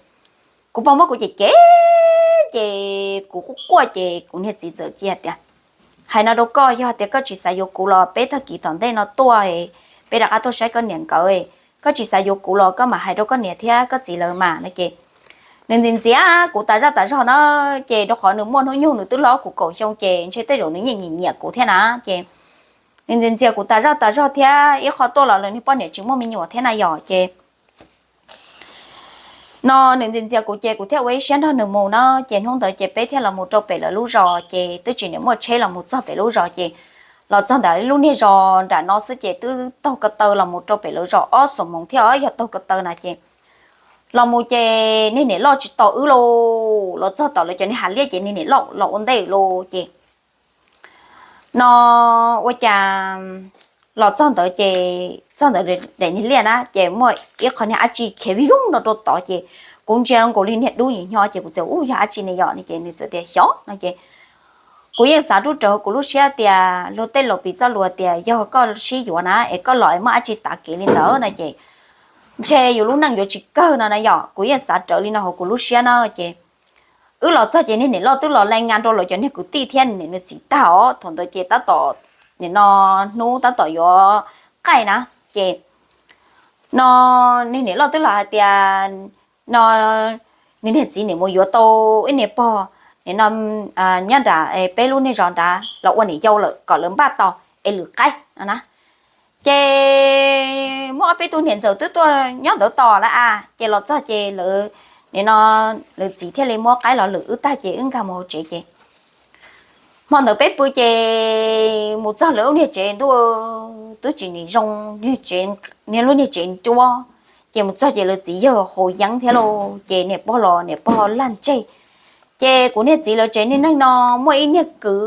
kuv pog muab kuv cem cem ces kuv quaj quaj ces kuv niag txiv txawm cia tias, hais no rau koj, yog tias koj tsis xav yuav kuv los peb tag kis tom ntej no tuaj, peb rov qab tuaj saib koj niam nkawd. Koj tsis xav yuav kuv los koj mam hais rau koj niam thiab koj txiv lawv mas no ces nws ntxias ntxias kuv tas zaj tas zog na. Ces rau qhov nws muaj hnub nyoog nws twb hlob kuv kaum xyoo ces ntshe tej zaum nws yeej nyiam nyiam kuv thiab na. Ces nws ntxias ntxias kuv tas zaj tas zog thiab ib qho tuaj los lawv niag poj niam tsis muaj me nyuam thiab na yom ces no nws ntxias ntxias kuv ces kuv thiaj ua ib siab nrog nws mus na. Ces hnub ntawd ces peb thiaj los mus rau pem lawv lub zos ces twb tsis niam muaj tsheb los mus txog pem lub zos ces los txog ntawm lub niag zos nram no xwb ces twb taug ko taw los mus rau pem lawv zos ob xuab moos thiab os, yog taug ko taw na ces los mus ces niag niam loj tsis tos wb lauj, los txog tom lawv cov niag hav liaj ces niag niam loj los ua ntej lauj ces no ua cas los txog ntawd ces txog ntawd daim niag liaj na ces muaj ib qho niag dab tsi khiav vij voog no rau tod ces kuv ntsia nkaus li niag dub nyiam nyo ces kuv txawm ua yog dab tsi ne yom no ces nws txawm tias xyov no ces kuv yeej xav rub rawv kuv lub siab tias luag tej laus piv txoj lus tias yog koj sib yuav na es koj los es muaj dab tsi tav kev li ntawd no ces ntshe yus lub neej yuav tsis kawg no na yom. Kuv yeej xav rawv li no hauv kuv lub siab na ces wb los txog ces niag niam loj twb los lees ngas rau lawv cov niag kwv tij thiab nws txiv tag os. Thaum ntawd ces tab tom nim no hnub tab tom yuav qaij na ces no niag niam loj twb los hais tias no nws niag txiv nim mus yuav tau ib niag pog nim no nyob nram peb lub niag zos nrad los ua niam yau lawm kom lawv npaj tos es lwm qaib no na. Ces muaj ob peb tug niam ntxawm twb tuaj nyob ntawd tos lawm a ces los txog ces lawv nim no lawv txiv thiaj li muab qaib los lwm wb tag ces wb nkag mus hauv tsev ces hmo ntawd peb pw ces mus txog lawv lub niag tsev ntuj twb tsis nim zoo, niag lub niag tsev nruab ces mus txog ces lawv txiv yawg haus yeeb thiab lauj ces niam pog los niam pog laj ntseg. Ces kuv niag txiv lawv tsev niag neeg no muaj ib niag kwv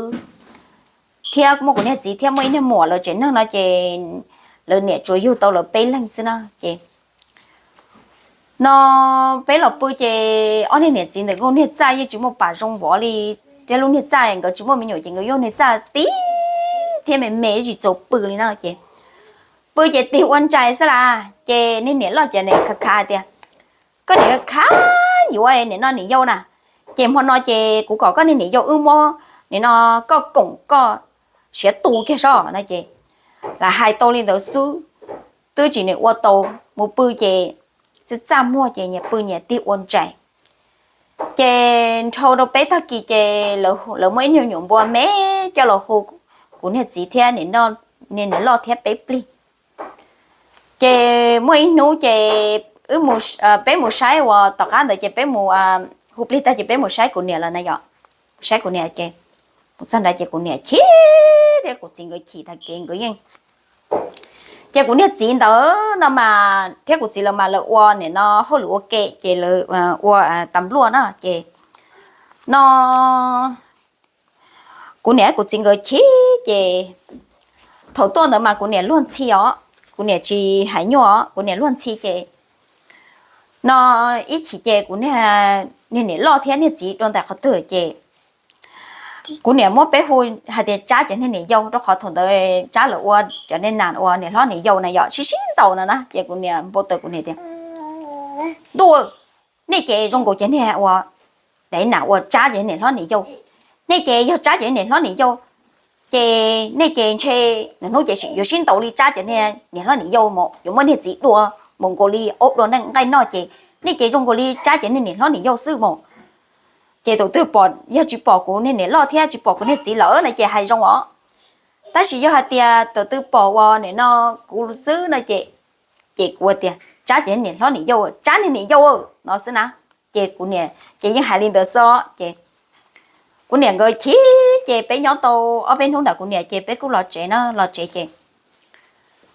thiab muaj kuv niag txiv thiab muaj ib niag muam lawv tsev neeg no ces lawv niam tsuas yug tau lawv peb leeg xwb na ces no peb los pw ces ob niag niam txiv ntawm nkauj niag txaj yeej tsis muaj pam zoo vov li thiab lub niag txaj nkawd tsis muaj me nyuam ces nkawd yog niag txaj tib thiab me me tsis txaus pw li no ces pw ces tig ua ntsais xwb las ces niag niam loj ces niam khav khav tias koj niam khav yuav niam no niam yau na ces hmo no ces kuv kom koj niag niam yau wb muab nim no koj koom koj siav tu kiag sob no ces lam hais tau li ntawd xwb twb tsis nim ua tau mus pw ces txaj txaj muag ces nyias pw nyias tig ua ntsais ces nrhau rau peb tag kis ces lawv muaj ib nyuag nyuam npua me coj los hu kuv niag txiv thiab niam loj thiab peb plig ces muaj ib hnub ces peb mus saib uas tom qab ntawd ces peb mus hu plig tag ces peb mus saib kuv niam lawm na yom. Saib kuv niam ces mus txog nrad ces kuv niam chim thiab kuv txiv nkawd chim tag kev nkawd yeej ces kuv niag txiv ntawd no mas thiab kuv txiv lawv mas lawv ua nim no hauj lwm ua ke ces lawv ua tas npluaj na ces no kuv niam kuv txiv nkawd chim ces thaum tuaj ntawd mas kuv niam luag ntxhi os, kuv niam tsis hais nyuaj os, kuv niam luag ntxhi ces no ib chim ces kuv niag niam loj thiab niag txiv dua ntais qhov twg ces kuv niam muab peb hu hais tias Tsab cov niag niam yau rau qhov thaum ntawd Tsab lawv ua cov niag nas uas niam hlob niam yau na yom sib sib ntaus no na ces kuv niam npau taws kuv niam tias ntuj, nej ces zoo nkaus cov niag ua daim nas ua Tsab cov niam hlob niam yau, nej ces yog Tsab cov niam hlob niam yau ces nej ces ntshe nws hnub ces yuav sib ntaus li Tsab cov niam hlob niam yau mas yuav muaj niag txiv dua mus nkaus li aub dua neej nqaij noj ces nej ces zoo nkaus li Tsab cov niag niam hlob niam yau xwb mas ces tus twg pom yog tsis pom kuv niag niam loj thiab tsis pom kuv niag txiv lawm no ces hais zoo os Tab sis yog hais tias tus twg pom ua nim no kuv xwb no ces, ces kuv tias tsab ces niam hlob niam yau, tsab niag niam yau no xwb na. Ces kuv niam ces yeej hais li ntawd xwb ces kuv niam nkawd chim ces peb nyob tau ob peb hnub ntawd kuv niam ces peb kuj los tsev na, los tsev ces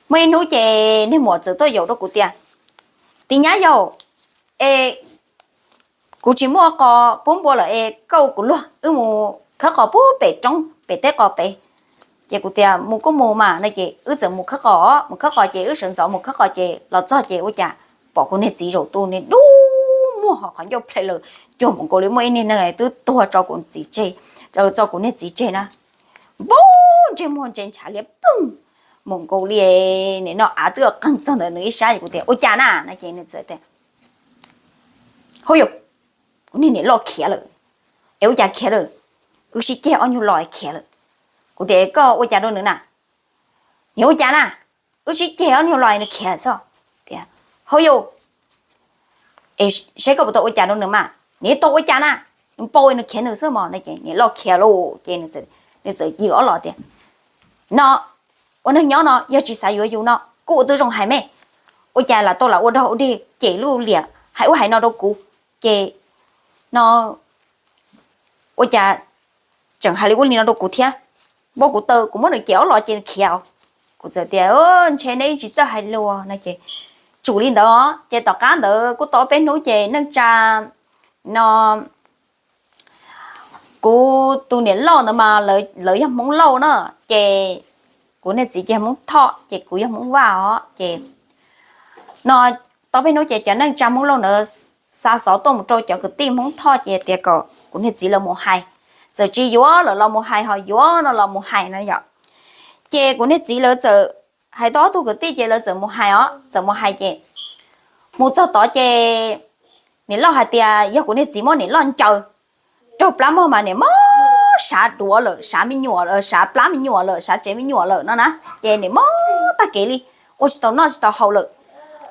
muaj ib hnub ces niag muam txawm tuaj yaum rau kuv tias, Tiv nyab yau, es kuv tsis muaj qos pub npua lawm es koj ua kuv luag wb mus khawb qos pub pem roob pem teb qos pem. Ces kuv tias mus kuj mus mas no ces wb txawm mus khawb qos, mus khawb qos ces wb sawv ntxov mus khawb qos ces los txog ces ua cas pom kuv niag txiv zaum tu niag dub muag ho qhov ncauj plhe lawm, cuag npaum nkaus li muaj ib niag neeg twb tuag tso kuv txiv tseg, tso kuv niag txiv tseg na. Npau ntsej muag ntsej ntshav liab ploog, npaum nkaus li nim no av twb qeeg txog ntawm nws ib sab es kuv tias ua cas na no ces nws txawm tias, Hauj yauv, kuv niag niam loj khiav lawm. Es ua cas khiav lawm? Wb sib ceg ob nyuag los khiav lawm. Kuv tias koj ua cas rau nws na? Nws ua cas na? Wb sib ceg ob nyuag los nws khiav xwb. Tias, Hauj yauv, es saib koj puas tau ua cas rau nws mas, nws tau ua cas na? Nws npau nws khiav nws xwb mog no ces niam loj khiav lauj ces nws txawm yws ob los tias, No, ua neeg nyob no yog tsis xav yuav yus no kuj ua tib zoo hais me, ua cas lam tau lam ua dog ua dig cem lub liam hais ua hais no rau kuv, ces no ua cas tseem hais li ua li no rau kuv thiab, npau kuv taw kuv muab nws cem ob los ces nws khiav. Kuv txawm tias, Ntshe neb tsis txawj hais lus no ces tsum li ntawd ces tom qab ntawd kuj tau peb hnub ces neej tsa no kuv tus niam loj ntawd mas lawv yog Hmoob Lauj na, ces kuv niag txiv ces Hmoob Thoj ces kuv yog Hmoob Vaj os ces no tau peb hnub ces cov neej tsa Hmoob Lauj ntawd xa xov tuaj mus rau cov kwv tij Hmoob Thoj ces tias kom kuv niag txiv lawv mus hais, txawm tsis yuav lawm los mus hais, ho yuav no los mus hais no yom. Ces kuv niag txiv lawv txawm hais tau ob tug kwv tij ces lawv txawm mus hais os, txawm mus hais ces mus txog tod ces niam loj hais tias yog kuv niag txiv muab niam loj ncaws raug plab mog mas niam mob sav duav lawm, sav me nyuam, sav plab me nyuam lawm, sav tsev me nyuam lawm no na, ces niam mob tag kev li, ua tsis tau noj tsis tau haus lawm.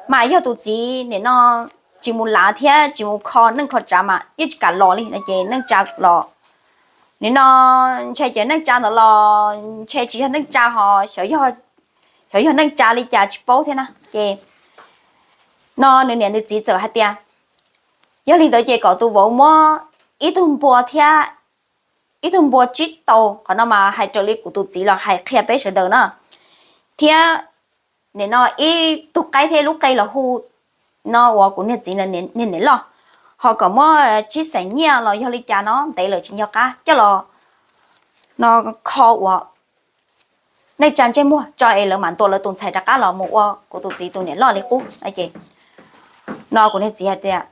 Mas yog tus txiv nim no tsis mus lav thiab tsis mus kho neej kho tsav mas yeej tsis kam los li no ces neej tsa los nim no ntshe ces neej tsa ntawd los ntshe tsis yog neej tsa ho xyov yog neej tsa li cas tsis paub thiab na ces no nws niam nws txiv txawm hais tias yog li ntawd ces kom tus vauv muab ib tug npua thiab ib tug npua tsib tau, qhov no mas hais raws li kuv tus txiv los hais qhia peb sawv daws na, thiab nim no ib tug qaib thiab lub qe los hu no uas kuv niag txiv niag niam loj, ho kom muab tsib xeem nyiaj los yog li cas no ntev lawm tsis nco qab coj los no kho uas neej tsa ntsej muag tso es lawv mam ntuas lawv tus ntxhais rov qab los mus ua kuv tus txiv tus niam loj li qub no ces no kuv niag txiv hais tias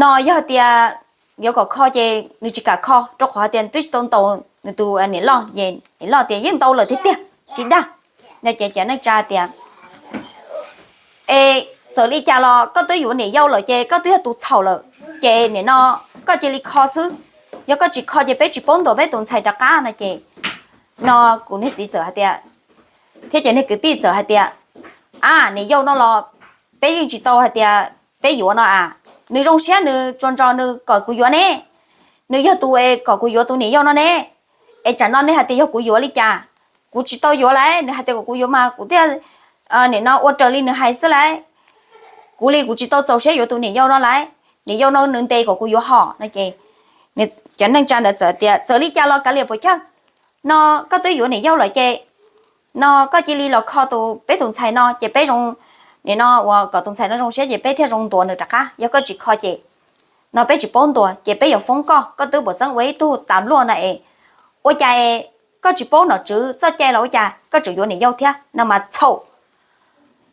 no yog tias yuav kom kho ces nws tsis kam kho rau qhov hais tias twb tsis tau ntaus nws tus niam loj, niam loj tias yeej ntaus lawm tiag tiag tsis dag no ces cov neej tsa tias es txawm li cas los koj twb yuav niam yau lawm ces koj twb yog tus txhaum lawm, ces nim no koj cia li kho xwb, yog koj tsis kho ces peb tsis paub ntuas peb tus ntxhais rov qab no ces no kuv niag txiv txawm hais tias, thiab cov niag kwv tij txawm hais tias a niam yau no los peb yeej tsis tau hais tias peb yuav no a, nws zoo siab nws tsuas nrog nws kom kuv yuav ne, nws yog tus es kom kuv yuav tus niam yau no ne, es tsam no nej hais tias yog kuv yuav li cas, kuv tsis tau yuav lawm, nws hais tias kom kuv yuav mas kuv thiaj nim no ua raws li nws hais xwb lawm, kuv li kuv tsis tau txaus siab yuav tus niam yau no lawm, niam yau no nws ntes kom kuv yuav hos no ces cov neej tsa ntawd txawm tias txawm li cas los kav liam puas chawj, no koj twb yuav niam yau lawm ces no koj cia li los kho tus peb tus ntxhais no ces peb zoo, nim no uas kom tus ntxhais no zoo siab ces peb thiaj zoo ntuas nws rov qab, yog koj tsis kho ces no peb tsis paub ntuas ces peb yuav foob koj, koj twb puas xeeb ua ib tug tas luaj no es ua cas koj tsis paub nom tswv txoj cai los ua cas koj tseem yuav niam yau thiab no mas txhaum,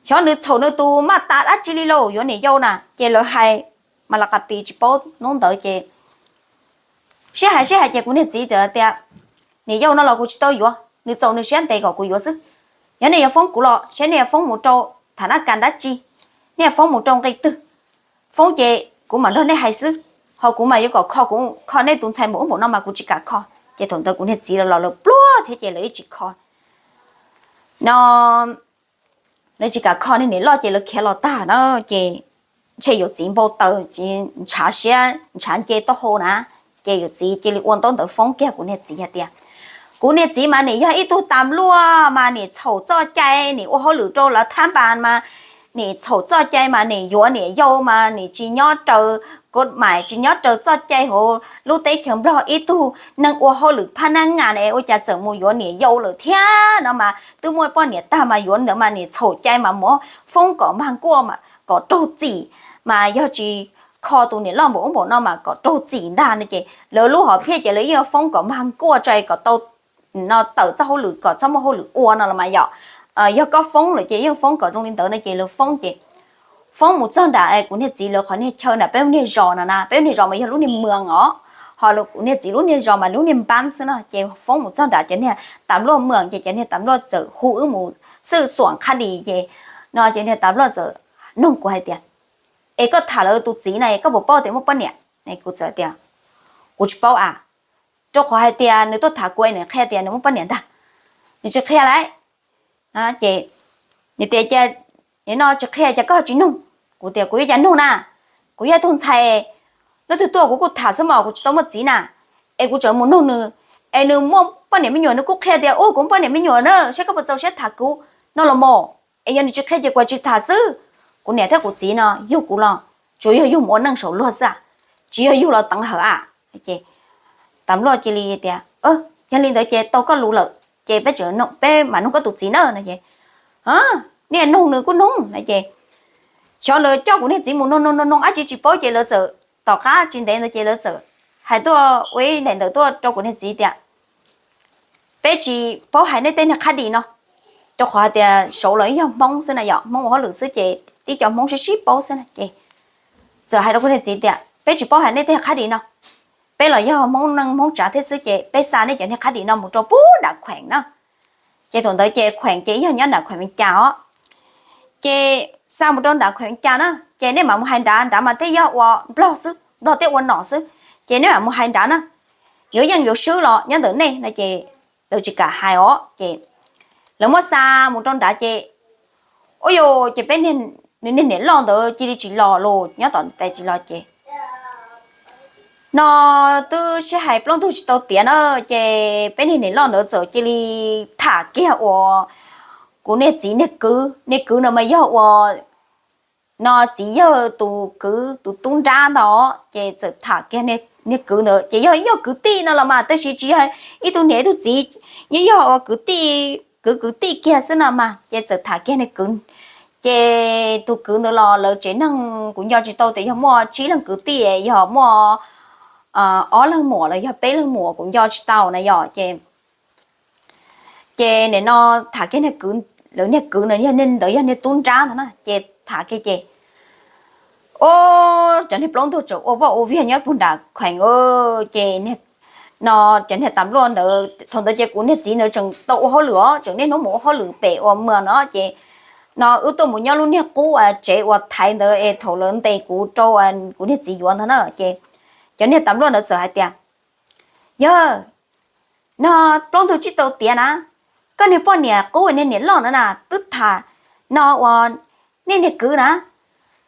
xyov nws txhaum nws tus maj tas dab tsi li lauj yuav niam yau na ces lawv hais mas lawv qas pis tsis paub hnub ntawd ces sib hais sib hais ces kuv niag txiv txawm tias niam yau no los kuv tsis tau yuav, nws txaus nws siab ntes kom kuv yuav xwb, yog nej yuav foob kuv los saib nej yuav foob mus rau tham naj kas dab tsi, nej yuav foob mus rau nqi twg, foob ces kuv mam nrog nej hais xwb, ho kuv mas yuav kom kho kuv kho nej tus ntxhais npaum ub npaum no mas kuv tsis kam kho, ces thaum ntawd kuv niag txiv los los lawv pluag thiab ces lawv yeej tsis kho no, lawv tsis kam kho niag niam loj ces lawv khiav los tag na ces ntshe yawm txiv npau taws ces ntshav siab ntshav nce taub hau na, ces yawm txiv cia li ua ntaub ntawv foob kiag kuv niag txiv hais tias Kuv niag txiv mas nim yog ib tug tas luaj mas nim txhaum txoj cai, nim ua hauj lwm rau lawv thab npas mas nim txhaum txoj cai mas nim yuav niam yau mas nim tsis nyob raws kod mais, tsis nyob raws txoj cai hauv lub teb chaws Nplog. Ib tug neeg ua hauj lwm phab nab ngas es ua cas txawm mus yuav niam yau lawm thiab no mas twb muaj poj niam tag mas yuav ntawd mas nim txhaum cai mas muab foob kom mag nkuaj kom raug txim, mas yog tsis kho tus niam loj npaum ub npaum no mas kom raug txim ntag no ces lawv lub hom phiaj ces lawv yeej foob kom mag nkuaj tso kom tau no tawm txoj hauj lwm kom txhob muaj hauj lwm ua no los mas yom. Yog koj foob lawm ces yeej foob kom zoo li ntawd no ces lawv foob ces foob mus txog nram kuv niag txiv lawv qhov niag chaw nram peb lub niag zos no na, peb lub niag zos mas yog lub niag mws os, ho kuv niag txiv lub niag zos mas lub niag npab xwb no ces foob mus txog nram cov niag tas luaj mws ces cov niag tas luaj txawm hu wb mus xwb xuam qhab dis ces no cov niag tas luaj txawm nug kuv hais tias, es koj tham lawv tus txiv na koj puas paub tias muaj poj niam? Kuv txawm tias, kuv tsis paub a, rau qhov hais tias nws tuaj tham kuv es nws qhia tias nws muaj poj niam ntag, nws tsis qhia lawm. Ces nws tias, no tsis qhia ces koj tsis nug. Kuv tias kuv yuav cas nug na, kuv yog ib tug ntxhais, leej twg tuaj kuv kuj tham xwb mas kuv tsis tau muaj txiv na, es kuv tseem mus nug nws, es nws muaj poj niam me nyuam nws kuj qhia tias ua kuv muaj poj niam me nyuam na, saib koj puas txaus siab tham kuv no los mas, es yog nws tsis qhia ces kuv tsis tham xwb. Kuv niam thiab kuv txiv no yug kuv los tsuas yog yug mus ua neej saum luag xwb, tsis yog yug los teev hawm a. Ces tas luaj cia li tias, yog li ntawd ces tau koj lus lawm ces peb, peb mam nug koj tus txiv na no ces, niaj nug nws kuj nug no ces xyov lawv coj kuv niag txiv mus nug nug nug nug dab tsi tsis paub ces lawv txawm, tom qab tsis ntev ntawd ces lawv txawm hais tuaj ua ib daim ntawv tuaj rau kuv niag txiv tias, peb tsis paub hais nej tej niag qhab dis no, rau qhov hais tias saud los yog Hmoob xwb na yom, Hmoob ua hauj lwm xwb ces tib co Hmoob sib sib paub xwb na ces txawm hais rau kuv niag txiv tias peb tsis paub hais nej tej qhab dis no, peb los yog Hmoob neej Hmoob tsav thiab xwb ces peb xa nej cov niag qhab dis no mus rau pub nram kheem na. Ces thaum ntawd ces kheem ces yog nyob nram kheem Vees Cas os. Ces xa mus rau nram kheem Vees Cas na ces nej mam mus hais nrad, nrad mas thiaj yog ua Nplog xwb, Nplog thiaj ua nom xwb. Ces nej mam mus hais nrad na, yuav yeej yuav swb los nyob ntawm nej no ces lawv tsis kam hais os. Ces lawv muab xa mus rau nrad ces, ua yus ces peb, nws niag niam loj ntawd cia li tsis los los nyob tom tes tsis los ces no twb sib hais plaub ntug tsis tau tiav na, ces peb niag niam loj ntawd txawm cia li tham kiag uas kuv niag txiv niag kwv, niag kwv no mas yog uas no txiv yawg tus kwv tus tub nrab ntag ces txawm tham kiag niag kwv ntawd ces yog ib yog kwv tij no los mas tab sis tsis yog ib tug niam ib tug txiv, yeej yog uas kwv tij, kwv kwv tij kiag xwb no mas ces txawm tham kiag niag kwv. Ces tus kwv ntawd los lawv tsev neeg kuv nco tsis tau tias yog muaj tsib leeg kwv tij, yog muaj ob leeg muam los yog peb leeg muam kuv nco tsis tau na yom ces ces nim no tham kiag niag kwv, lawv niag kwv no yog ntawd yog niag tub nrab ntag na ces tham kiag ces, o, cov niag plaub ntug tseem ua vaj ua viag nyob puag nram kheem ces no cov niag tas luaj ntawd thaum ntawd ces kuv niag txiv ntawd tseem tau ua hauj lwm os, tseem niaj hnub mus ua hauj lwm pem uas mws no ces no wb tuaj mus nyob lub niag qub tsev uas thaiv ntawd es thaum lawv ntes kuv rau kuv niag txiv yuav ntag na ces cov niag tas luaj ntawd txawm hais tias, yog no plaub ntug tsis tau tiav na, koj niag poj niam qub niag niam loj na na twb tham no uas nej niag kwv na,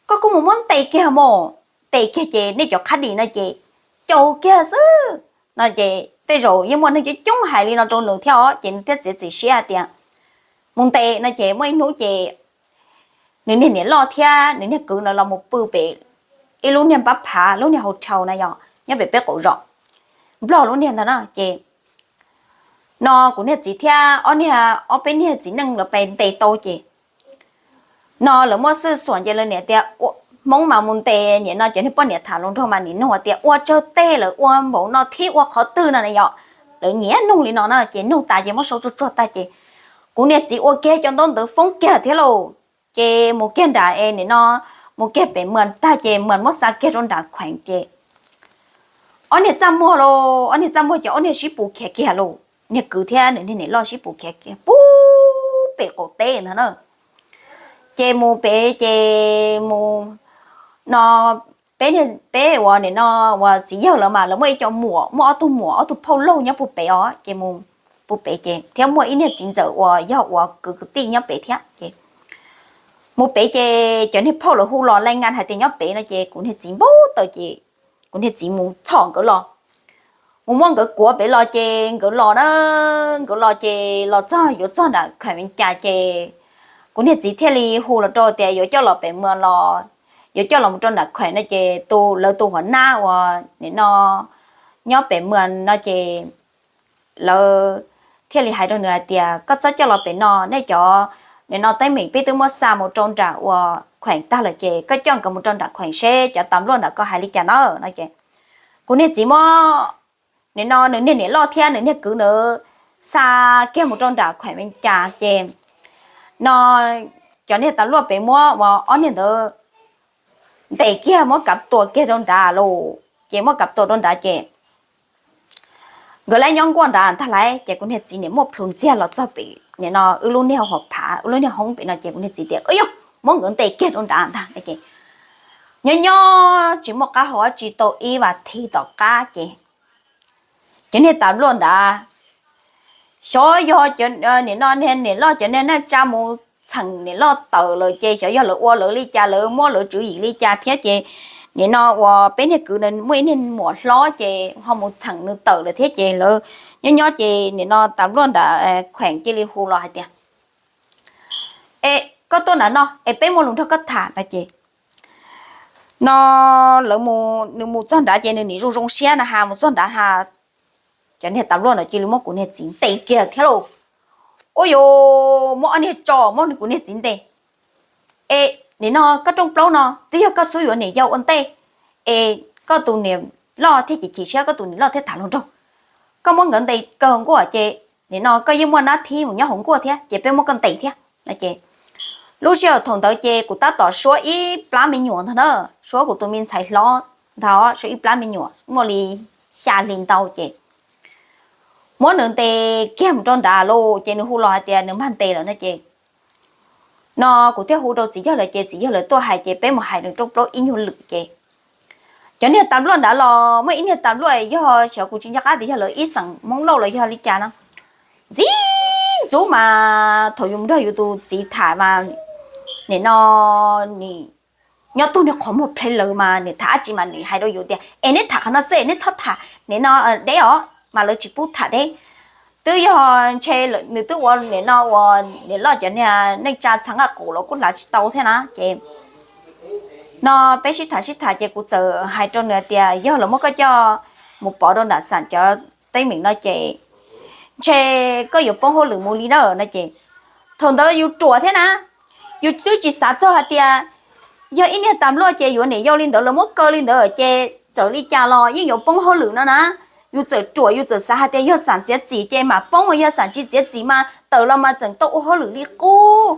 koj kuj mus muab ntes kiag mus, ntes kiag ces nej cov qhab dis no ces caum kiag xwb no ces tej zaum yeej muaj neeg coob coob hais li no rau nws thiab os ces nws thiaj txiav txim siab hais tias mus ntes no ces muaj ib hnub ces nws niag niam loj thiab nws niag kwv no los mus pw pem ib lub niag npab phav lub niag hau rhau na yog nyob pem peb qaum zos Nplog lub niag ntag na ces no kuv niag txiv thiab ob niag ob peb niag txiv neej lawv pes ntes tau ces no lawv muaj xwj xuam ces lawv niam tias Hmoob mas mus ntes nim no cov niag poj niam tham hluas nraug mas nim nug tias ua tsawg teg lawm, ua npaum no thiab ua qhov twg no na yom. Lawv nyiam nug li no na ces nug tas ces muab sau tsuag tsuag tag ces kuv niag txiv ua kiag cov ntaub ntawv foob kiag thiab lauj. Ces mus kiag nram es nim no mus kiag pem mas tag ces mas muab xa kiag rau nram kheem ces ob niag txaj muag lauj, ob niag txaj muag ces ob niag sib pus khiav kiag lauj, niag kwv thiab nws niag niam loj sib pus khiav kiag pub pem qaum teb ntag na. Ces mus pem ces mus no peb, peb uas nim no uas txiv yawg lawv mas lawv muaj ib co muam, muaj ob tug muam ob tug phauj laug nyob puag pem os ces mus puag pem ces thiab muaj ib niag txiv ntxawm uas yog uas kwv kwv tij nyob pem thiab ces mus pem ces cov niag phauj lawv hu los laj ngas hais tias nyob pem no ces kuv niag txiv npau taws ces kuv niag txiv mus txhom nkawd los mus muab nkawd kuav pem los ces nkawd los na, nkawd los ces los txog yuav txog nram khaem Vees Cas ces kuv niag txiv thiaj li hu los rau tias yuav coj los pem mas los, yuav coj los mus rau nram khaem no ces tus lawv tus hua nab uas nim no nyob pem mas no ces lawv thiaj li hais rau nws hais tias koj txhob coj los pem no, nej cov nim no teeb meem peb twb muab xa mus rau nram uas khaem tag lawm ces koj coj nkawd mus rau nram khaem seb cov tas luaj nram koj hais li cas na no ces kuv niag txiv muab nim no nws niag niam loj thiab nws niag kwv ntawd xa kiag mus rau nram khaem Vees Cas ces no cov niag tas luaj pem muab uas ob niag ntawd ntes kiag muab kav tua kiag rau nrad lawm ces muab kav tua rau nrad ces nkawd lawv nyob nkuaj nrad ntag lauj ces kuv niag txiv nim muaj plhus ntxiag los txog pem nim no wb lub niag hauv phav wb lub niag hoob pem no ces kuv niag txiv tias yog muab nkawd ntes kiag rau nrad ntag ces nyob nyob tsis muaj qab hau tsis tau ib vas thiv tom qab ces cov niag tas luaj nrad xyov yog nim no niam loj cov niag neej tsa mus txheem niam loj tawm lawm ces xyov yog lawv ua lawv li cas lawv muab lawv tswv yim li cas thiab ces nim no uas peb niag kwv muaj ib niag muam hlob ces ho mus txheem nws tawm lawm thiab ces lawv nyob nyob ces nim no tas luaj nram khaem cia li hu los hais tias es koj tuaj nram no es peb muaj lus nrog koj tham no ces no lawv mus nws mus txog nrad ces nws nim zoo zoo siab na has mus txog nrad has cov niag tas luaj no cia li muab kuv niag txiv ntes kiag thiab lauj. Ua yuav muab ob niag tso muab kuv niag txiv ntes es nim no koj rooj plaub no twb yog koj xub yuav niam yau ua ntej es koj tus niam loj thiaj chim chim siab koj tus niam loj thiaj tham hluas nraug, koj muab nkawd ntes kaw hauv nkuaj ces nim no koj yeej muaj nab thib mus nyob hauv nkuaj thiab ces peb muab koj ntes thiab no ces lub sij hawm thaum ntawd ces kuv tab tom suab ib plab me nyuam ntag na, suab kuv tus me ntxhais hlob ntag, suab ib plab me nyuam muaj li xya hli ntau ces muab nws ntes kiag mus rau nrad lauj ces nws hu los hais tias nws mag ntes lawm no ces no kuv thiaj hu rau txiv yawg lawv ces txiv yawg lawv tuaj hais ces peb mus hais nws rooj plaub ib nyuag lwm ces cov niag tas luaj nrad los muaj ib niag tas luaj yog xyov kuv tsis nco qab tias yog lawv ib xeem Hmoob Lauj los yog li cas no ntxim ntxub mas thaum yus nrog yus tus txiv tham mas nim no nws nyob tug niag qhov muag plhe lawv mas nws tham dab tsi mas nws hais rau yus tias es neb tham qhov no xwb es neb txhob tham nim no deb os mas lawv tsis pub tham deb. Twb yog ntshe nws twb ua nim no ua nim loj cov niag neej tsa txheev nqaj qus los kuj hlav tsis tau thiab na ces no peb sib tham sib tham ces kuv txawm hais rau nws tias yog lawv muab koj coj mus pov rau nram xam cov teeb meem no ces ntshe koj yuav poob hauj lwm mus li na no ces thaum ntawd yus ruam thiab na, yus twb tsis xav txog hais tias yog ib niag tas luaj ces yuav niam yau li ntawd lawv muab kaw li ntawd ces txawm li cas los yeej yuav poob hauj lwm no na. Yus txawm ruam yus txawm xav hais tias yog xam txiav txim ces mam poob, yog xam tsis txiav txim mas tawm los mas tseem tau ua hauj lwm li qub.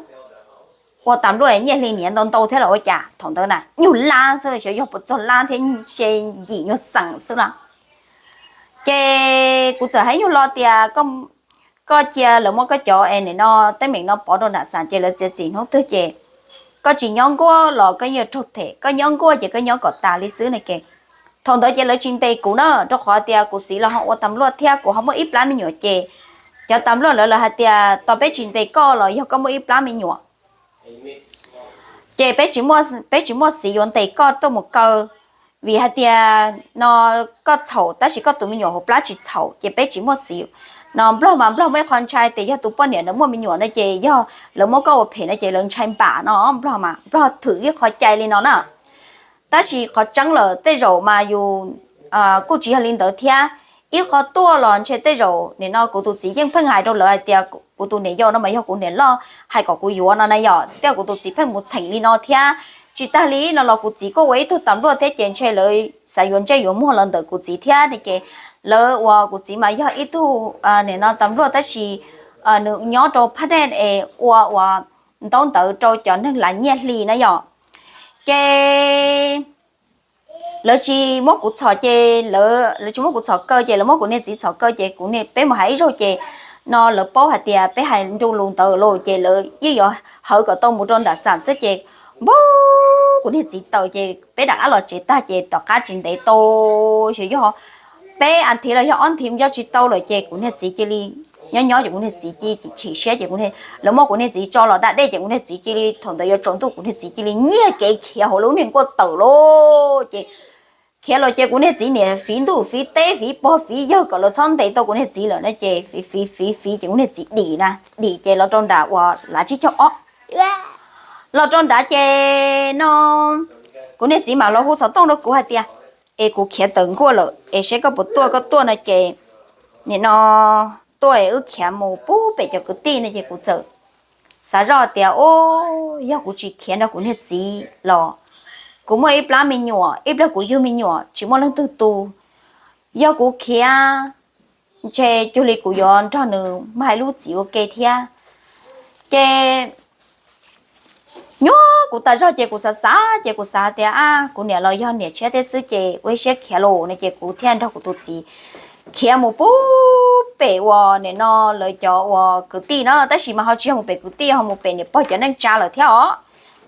Ua tas luaj nyiaj hli niaj ntau ntau thiab los ua cas thaum ntawd na nyuag lab xwb los xyov yog puas txog lab thiab, xya yim nyuag xeem xwb los. Ces kuv txawm hais nyuag lo tias koj cia lawv muab koj cov es nim no teeb meem no pov rau nram xam ces lawv txiav txim hnub twg ces koj tsis nyob nkuaj los koj yeej raug them, koj nyob nkuaj ces koj nyob kom tas li xwb no ces thaum ntawd ces lawv tsis ntes kuv na rau qhov tias kuv txiv los ho ua tas luaj thiab kuv ho muaj ib plab me nyuam ces cov tas luaj lawv lawv hais tias tos peb tsis ntes koj los yog koj muaj ib plab me nyuam ces peb tsis muaj, peb tsis muaj xiv yuav ntes koj tuaj mus kaw vim hais tias no koj txhaum tab sis koj tus me nyuam hauv plab tsis txhaum ces peb tsis muaj xiv. No nplog mas nplog muaj ib qho ntshai tias yog tus poj niam ntawd muaj me nyuam no ces yog lawv muab koj ua phem no ces lawv ntshai npam no nplog mas nplog thwm ib qho cai li no na. Tab sis qhov tseeb lawm tej zaum mas yus kuj tsis yog li ntawd thiab. Ib qho tuaj los ntshe tej zaum nim no kuv tus txiv yeej pheej hais rau lawv hais tias kuv tus niam yau no mas yog kuv niam loj hais kom kuv yuav no na yom, tej zaum kuv tus txiv pheej mus txheem li no thiab. Tsis tag li no los kuv txiv kuj ua ib tug tas luaj thiab ces ntshe lawv xav yuav ntsej yuav muag los ntawm kuv txiv thiab ne ces lawv ua kuv txiv mas yog ib tug nim no tas luaj tab sis nws nyob rau phab dej es ua ua ntaub ntawv rau cov neeg lav nyiaj hli na yom. Ces lawv tsis muab kuv txhom ces lawv tsis muab kuv txhom kaw ces lawv muab kuv niag txiv txhom kaw ces kuv niag, peb mus hais ib zaug ces no lawv paub hais tias peb hais nru lus ntawd los ces lawv yeej yuav hawv kom tau mus rau nram xam xwb ces npau kuv niag txiv tawm ces peb rov qab los tsev tag ces tom qab tsis ntev tau xyov yog peb as thiv los yog ob thiv nco tsis tau lawm ces kuv niag txiv cia li nyob nyob ces kuv niag txiv cia li chim siab ces lawv muab kuv niag txiv tso los da dej ces kuv niag txiv cia li thaum ntawd yuav tsaus ntuj kuv niag txiv cia li nyiag kev khiav hauv lub niag nkuaj tawm lauj ces khiav los ces kuv niag txiv niam fiv ntuj fiv teb fiv pog fiv yawg kom lawv txhob ntes tau kuv niag txiv lawm no ces fiv fiv fiv fiv ces kuv niag txiv dim na, dim ces los rau nram uas lav tsib caug ob. Los rau nrad ces no kuv niag txiv mam los hu xov tooj rau kuv hais tias, es kuv khiav tawm nkuaj lawm es seb koj puas tuaj, koj tuaj no ces nim no tuaj es wb khiav mus pub pem cov kwv tij no ces kuv txawm xav zoj tias, o, yog kuv tsis khiav nrog kuv niag txiv los kuv muaj ib plab me nyuam, ib pliag kuv yug me nyuam tsis muaj leej twg tu. Yog kuv khiav ntshe cuag li kuv yuav nrog nws mag ib lub txim ua ke thiab. Ces nyuaj kuv tas zog ces kuv xav xav ces kuv xav tias, a, kuv niam los yog niam tshiab thiab xwb ces ua ib siab khiav los no ces kuv thiaj nrog kuv tus txiv khiav mus pub pem uas nim no lawv cov uas kwv tij no, tab sis mas ho tsis yog mus pem kwv tij, ho mus pem niam pog cov neej tsa lawm thiab os.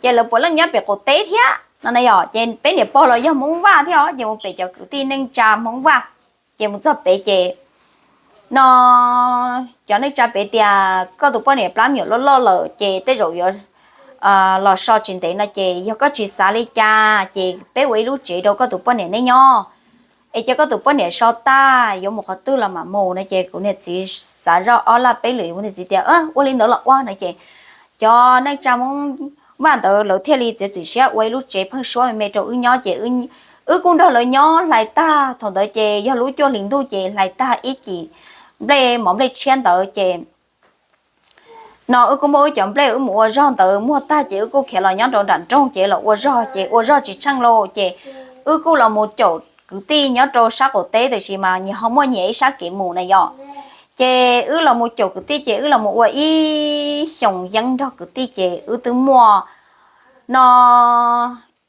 Ces lawv puav leej nyob pem qaum teb thiab no na yom, ces peb niam pog los yog Hmoob Vaj thiab os, ces mus pem cov kwv tij neej tsa Hmoob Vaj. Ces mus txog pem ces no cov neej tsa pem tias koj tus poj niam plab me nyuam loj loj lawm ces tej zaum yuav los so tsis ntev no ces yog koj tsis xav li cas ces peb ua ib lub tsev rau koj tus poj niam nej nyob, es cia koj tus poj niam so tag yuav mus qhov twg los mam mus no ces kuv niag txiv xav zoj ob laj peb lwm, kuv niag txiv tias ua li ntawd los ua no ces cov neej tsa Hmoob Vaj ntawd lawv thiaj li txiav txim siab ua ib lub tsev pheeb suab me me rau wb nyob ces wb kuj nrog lawv nyob hlais tag. Thaum ntawd ces yog lub cuaj hlis ntuj ces hlais tag ib cim nplej mov nplej tshiab ntawd ces no wb kuj muaj wb cov nplej wb mus ua zog ntawd muag tag ces wb kuj khiav los nyob rau nram nroog ces los ua zog ces ua zog tsis tsheej lauj ces wb kuj los mus caum kwv tij nyob rau sab qaum teb tiam sis mas nyias ho muaj nyias ib sab kev mus na yom. Ces wb los mus caum kwv tij ces wb los mus ua ib xyoos yeeb nrog kwv tij ces wb twb muaj no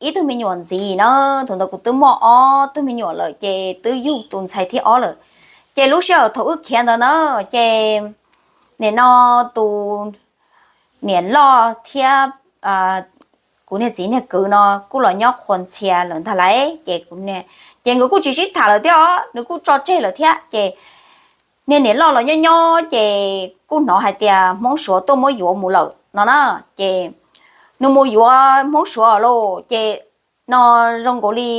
ib tug me nyuam ntxiv na. Thaum ntawd kuv twb muaj ob tug me nyuam lawm ces twb yug tus ntxhais thib ob lawm. Ces lub sij hawm thaum wb khiav ntawd na ces nim no tus niam loj thiab kuv niag txiv niag kwv no kuj los nyob qhuas ntxhias lawm ntag lauj. Ces kuv, ces nkawd kuj tsis sib tham lawm thiab os, nws kuj tso tseg lawm thiab ces niag niam loj los nyob nyob ces kuj hnov hais tias Hmoob Suav tuaj muab yuav mus lawm no na. Ces nws mus yuav Hmoob Suav lauj ces no zoo nkaus li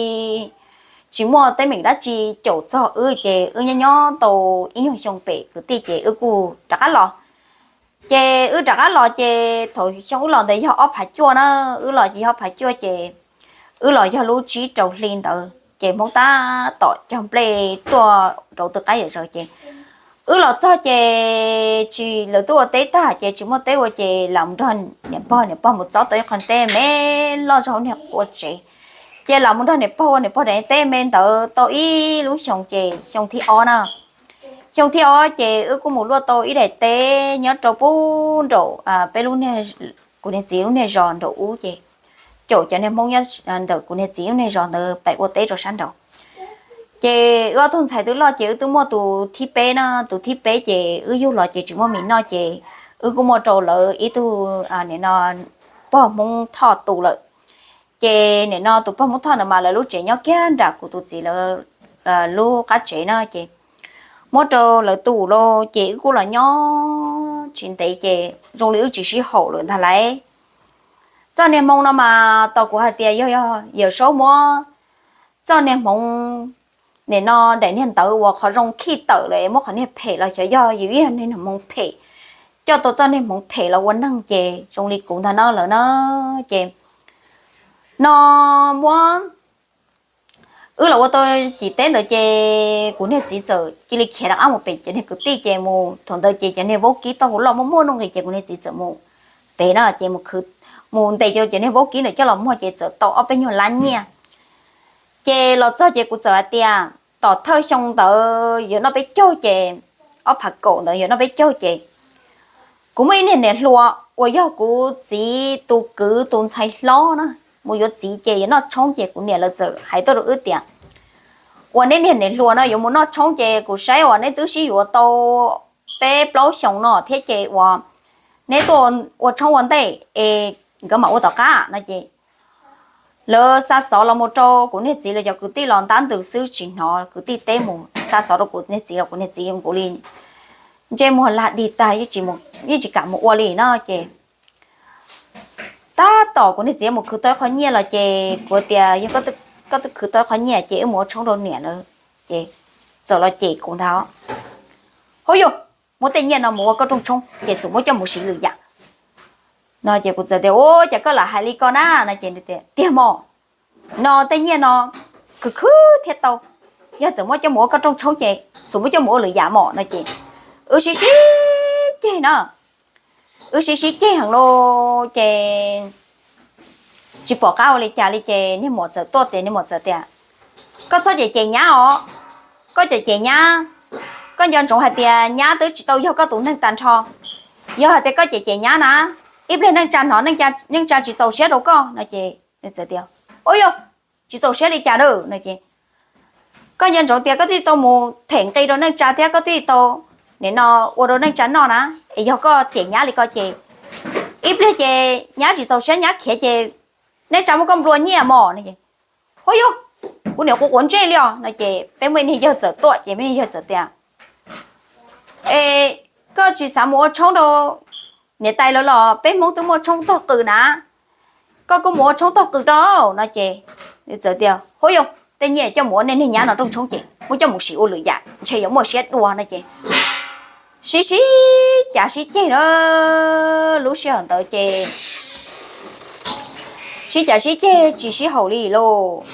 tsis muaj teeb meem dab tsi caum txog wb ces wb nyob nyob tau ib nyuag xyoo pem kwv tij ces wb kuj rov qab los. Ces wb rov qab los ces thaum xyoo wb los ntawd yog ob phav cuaj na, wb los ces yog ob phav cuaj ces wb los yog lub tsib rau hli ntawd ces Hmoob tab tom cog nplej tuaj rau tw qaib zom zaws ces wb los txog ces tsis, lawv twb ua teb tag ces tsis muaj teb ua ces lam mus nrog niam pog, niam pog mus txob tau ib qho teb me loj zog niag qua tsev. Ces lam mus nrog niam pog ua niam pog daim teb me ntawd tau ib lub xyoo ces xyoo thib ob na. Xyoo thib ob ces wb kuj mus luaj tau ib daim teb nyob rau pub nraum peb lub, kuv niag txiv lub niag zos nraum ub ces caum cov niag Hmoob nyob ntawm kuv niag txiv lub niag zos ntawd pem ua teb rau sab nraud. Ces wb ob tug ntxhais twb loj ces wb twb muaj tus thib peb na, tus thib peb ces wb yug los ces tsis muaj mis noj ces wb kuj muaj rau lawv ib tug nim no pog Hmoob Thoj tu lawm. Ces nim no tus pog Hmoob Thoj ntawd mas lawv lub tsev nyob kiag nram kuv tus txiv lawv lub qab tsev na ces muab rau lawv tu lauj ces wb kuj los nyob tsis ntev ces zoo li wb tsis sib haum lawm ntag lauj. Txoj niag hmoo no mas tos kuv hais tias yog, yog Yawm Saub muab txoj niag hmoov nim no daim niag ntawv uas qhov zoo khij tawm lawm es muab qhov niag phem los xyov yog yus ib yog niag hmoov phem coj tau txoj niag hmoov phem los ua neeg ces zoo li kuv ntag na lawm na. Ces no muab wb los ua tau cim teb ntawd ces kuv niag txiv txawm cia li khiav rov qab mus pem cov niag kwv tij ces mus thaum ntawd ces cov niag vaub kib tau hauv loj muaj muaj nuj nqis ces kuv niag txiv txawm mus pem na ces mus khwv, mus ntes cov, cov niag vaub kib ntawd coj los muag ces txawm tau ob peb nyuag lab nyiaj. Ces los txog ces kuv txawm hais tias tom thawj xyoo ntawd yuav noj peb caug ces ob phav kaum ntawd yuav noj peb caug ces kuv muaj ib niag niam hluas uas yog kuv txiv tus kwv tus ntxhais hlob na mus yuav txiv ces yuav noj tshoob ces kuv niam lawv txawm hais tuaj rau wb tias uas neb niag niam hluas no yuav mus noj tshoob ces kuv saib uas neb twb sib yuav tau peb plaub xyoos no thiab ces uas neb tuaj ua tshoob ua ntej es nkawd mam ua tom qab no ces lawv xa xov los mus rau kuv niag txiv lawv cov kwv tij los ntab ntws xwb tsis hnov kwv tij teb mus xa xov rau kuv niag txiv los kuv niag txiv zoo nkaus li ntsej muag lag dig tag yeej tsis kam mus ua li no ces tab tom kuv niag txiv mus khwv tau ib qho nyiaj los ces kuv tias yog koj koj twb khwv tau qhov nyiaj ces wb mus ua tshoob rau niam na. Ces txawm los cem kuv ntag, hauj yug, muab tej nyiaj no mus ua koj rooj tshoob ces xub muab coj mus siv lwm yam no. Ces kuv txawm tias, ua cas koj lam hais li ko na no ces tias, tiag mog, no tej nyiaj no khwv khwv thiaj tau, yog txawm muab coj mus ua koj rooj tshoob ces xub muab coj mus ua lwm yam mog no ces wb sib sib ceg na, wb sib sib ceg heev lauj ces tsis pom qab ua li cas li ces niag muam txawm tuaj tias, niag muam txawm tias, koj txhob cem cem nyab os, koj cem cem nyab, koj nco ntsoov hais tias nyab twb tsis tau yog koj tus neeg tag nrho, yog hais tias koj cem cem nyab na, ib pliag neej tsa hnov neej tsa tsis txaus siab rau koj no ces, ua yog tsis txaus siab li cas na no ces, koj nco ntsoov tias koj twb tau mus them nqi rau neej tsa thiab koj twb tau nim no ua rau neej tsa noj na, es yog koj cem nyab li ko ces ib pliag ces nyab tsis txaus siab nyab khiav ces neej tsa muab koj nplua nyiaj mog no. Hauj yug, kuv niam quav quav ntsej li os no ces peb muaj ib niag yawg txawm tuaj ces niag yawg txawm tias, es koj tsis xav mus ua tshoob rau niam tais lawv los? Peb Hmoob twb muaj tshoob tog qws na, koj kuj mus ua tshoob tog qws rau no ces, txawm tias, hauj yug, tej nyiaj coj mus ua nej niag nyab no rooj tshoob ces muab coj mus siv ua lwm yam ntshe yuav muaj siab dua no ces sib sib cav sib ceg na, lub sij hawm ntawd ces sib cav sib ceg tsis sib haum li lauj.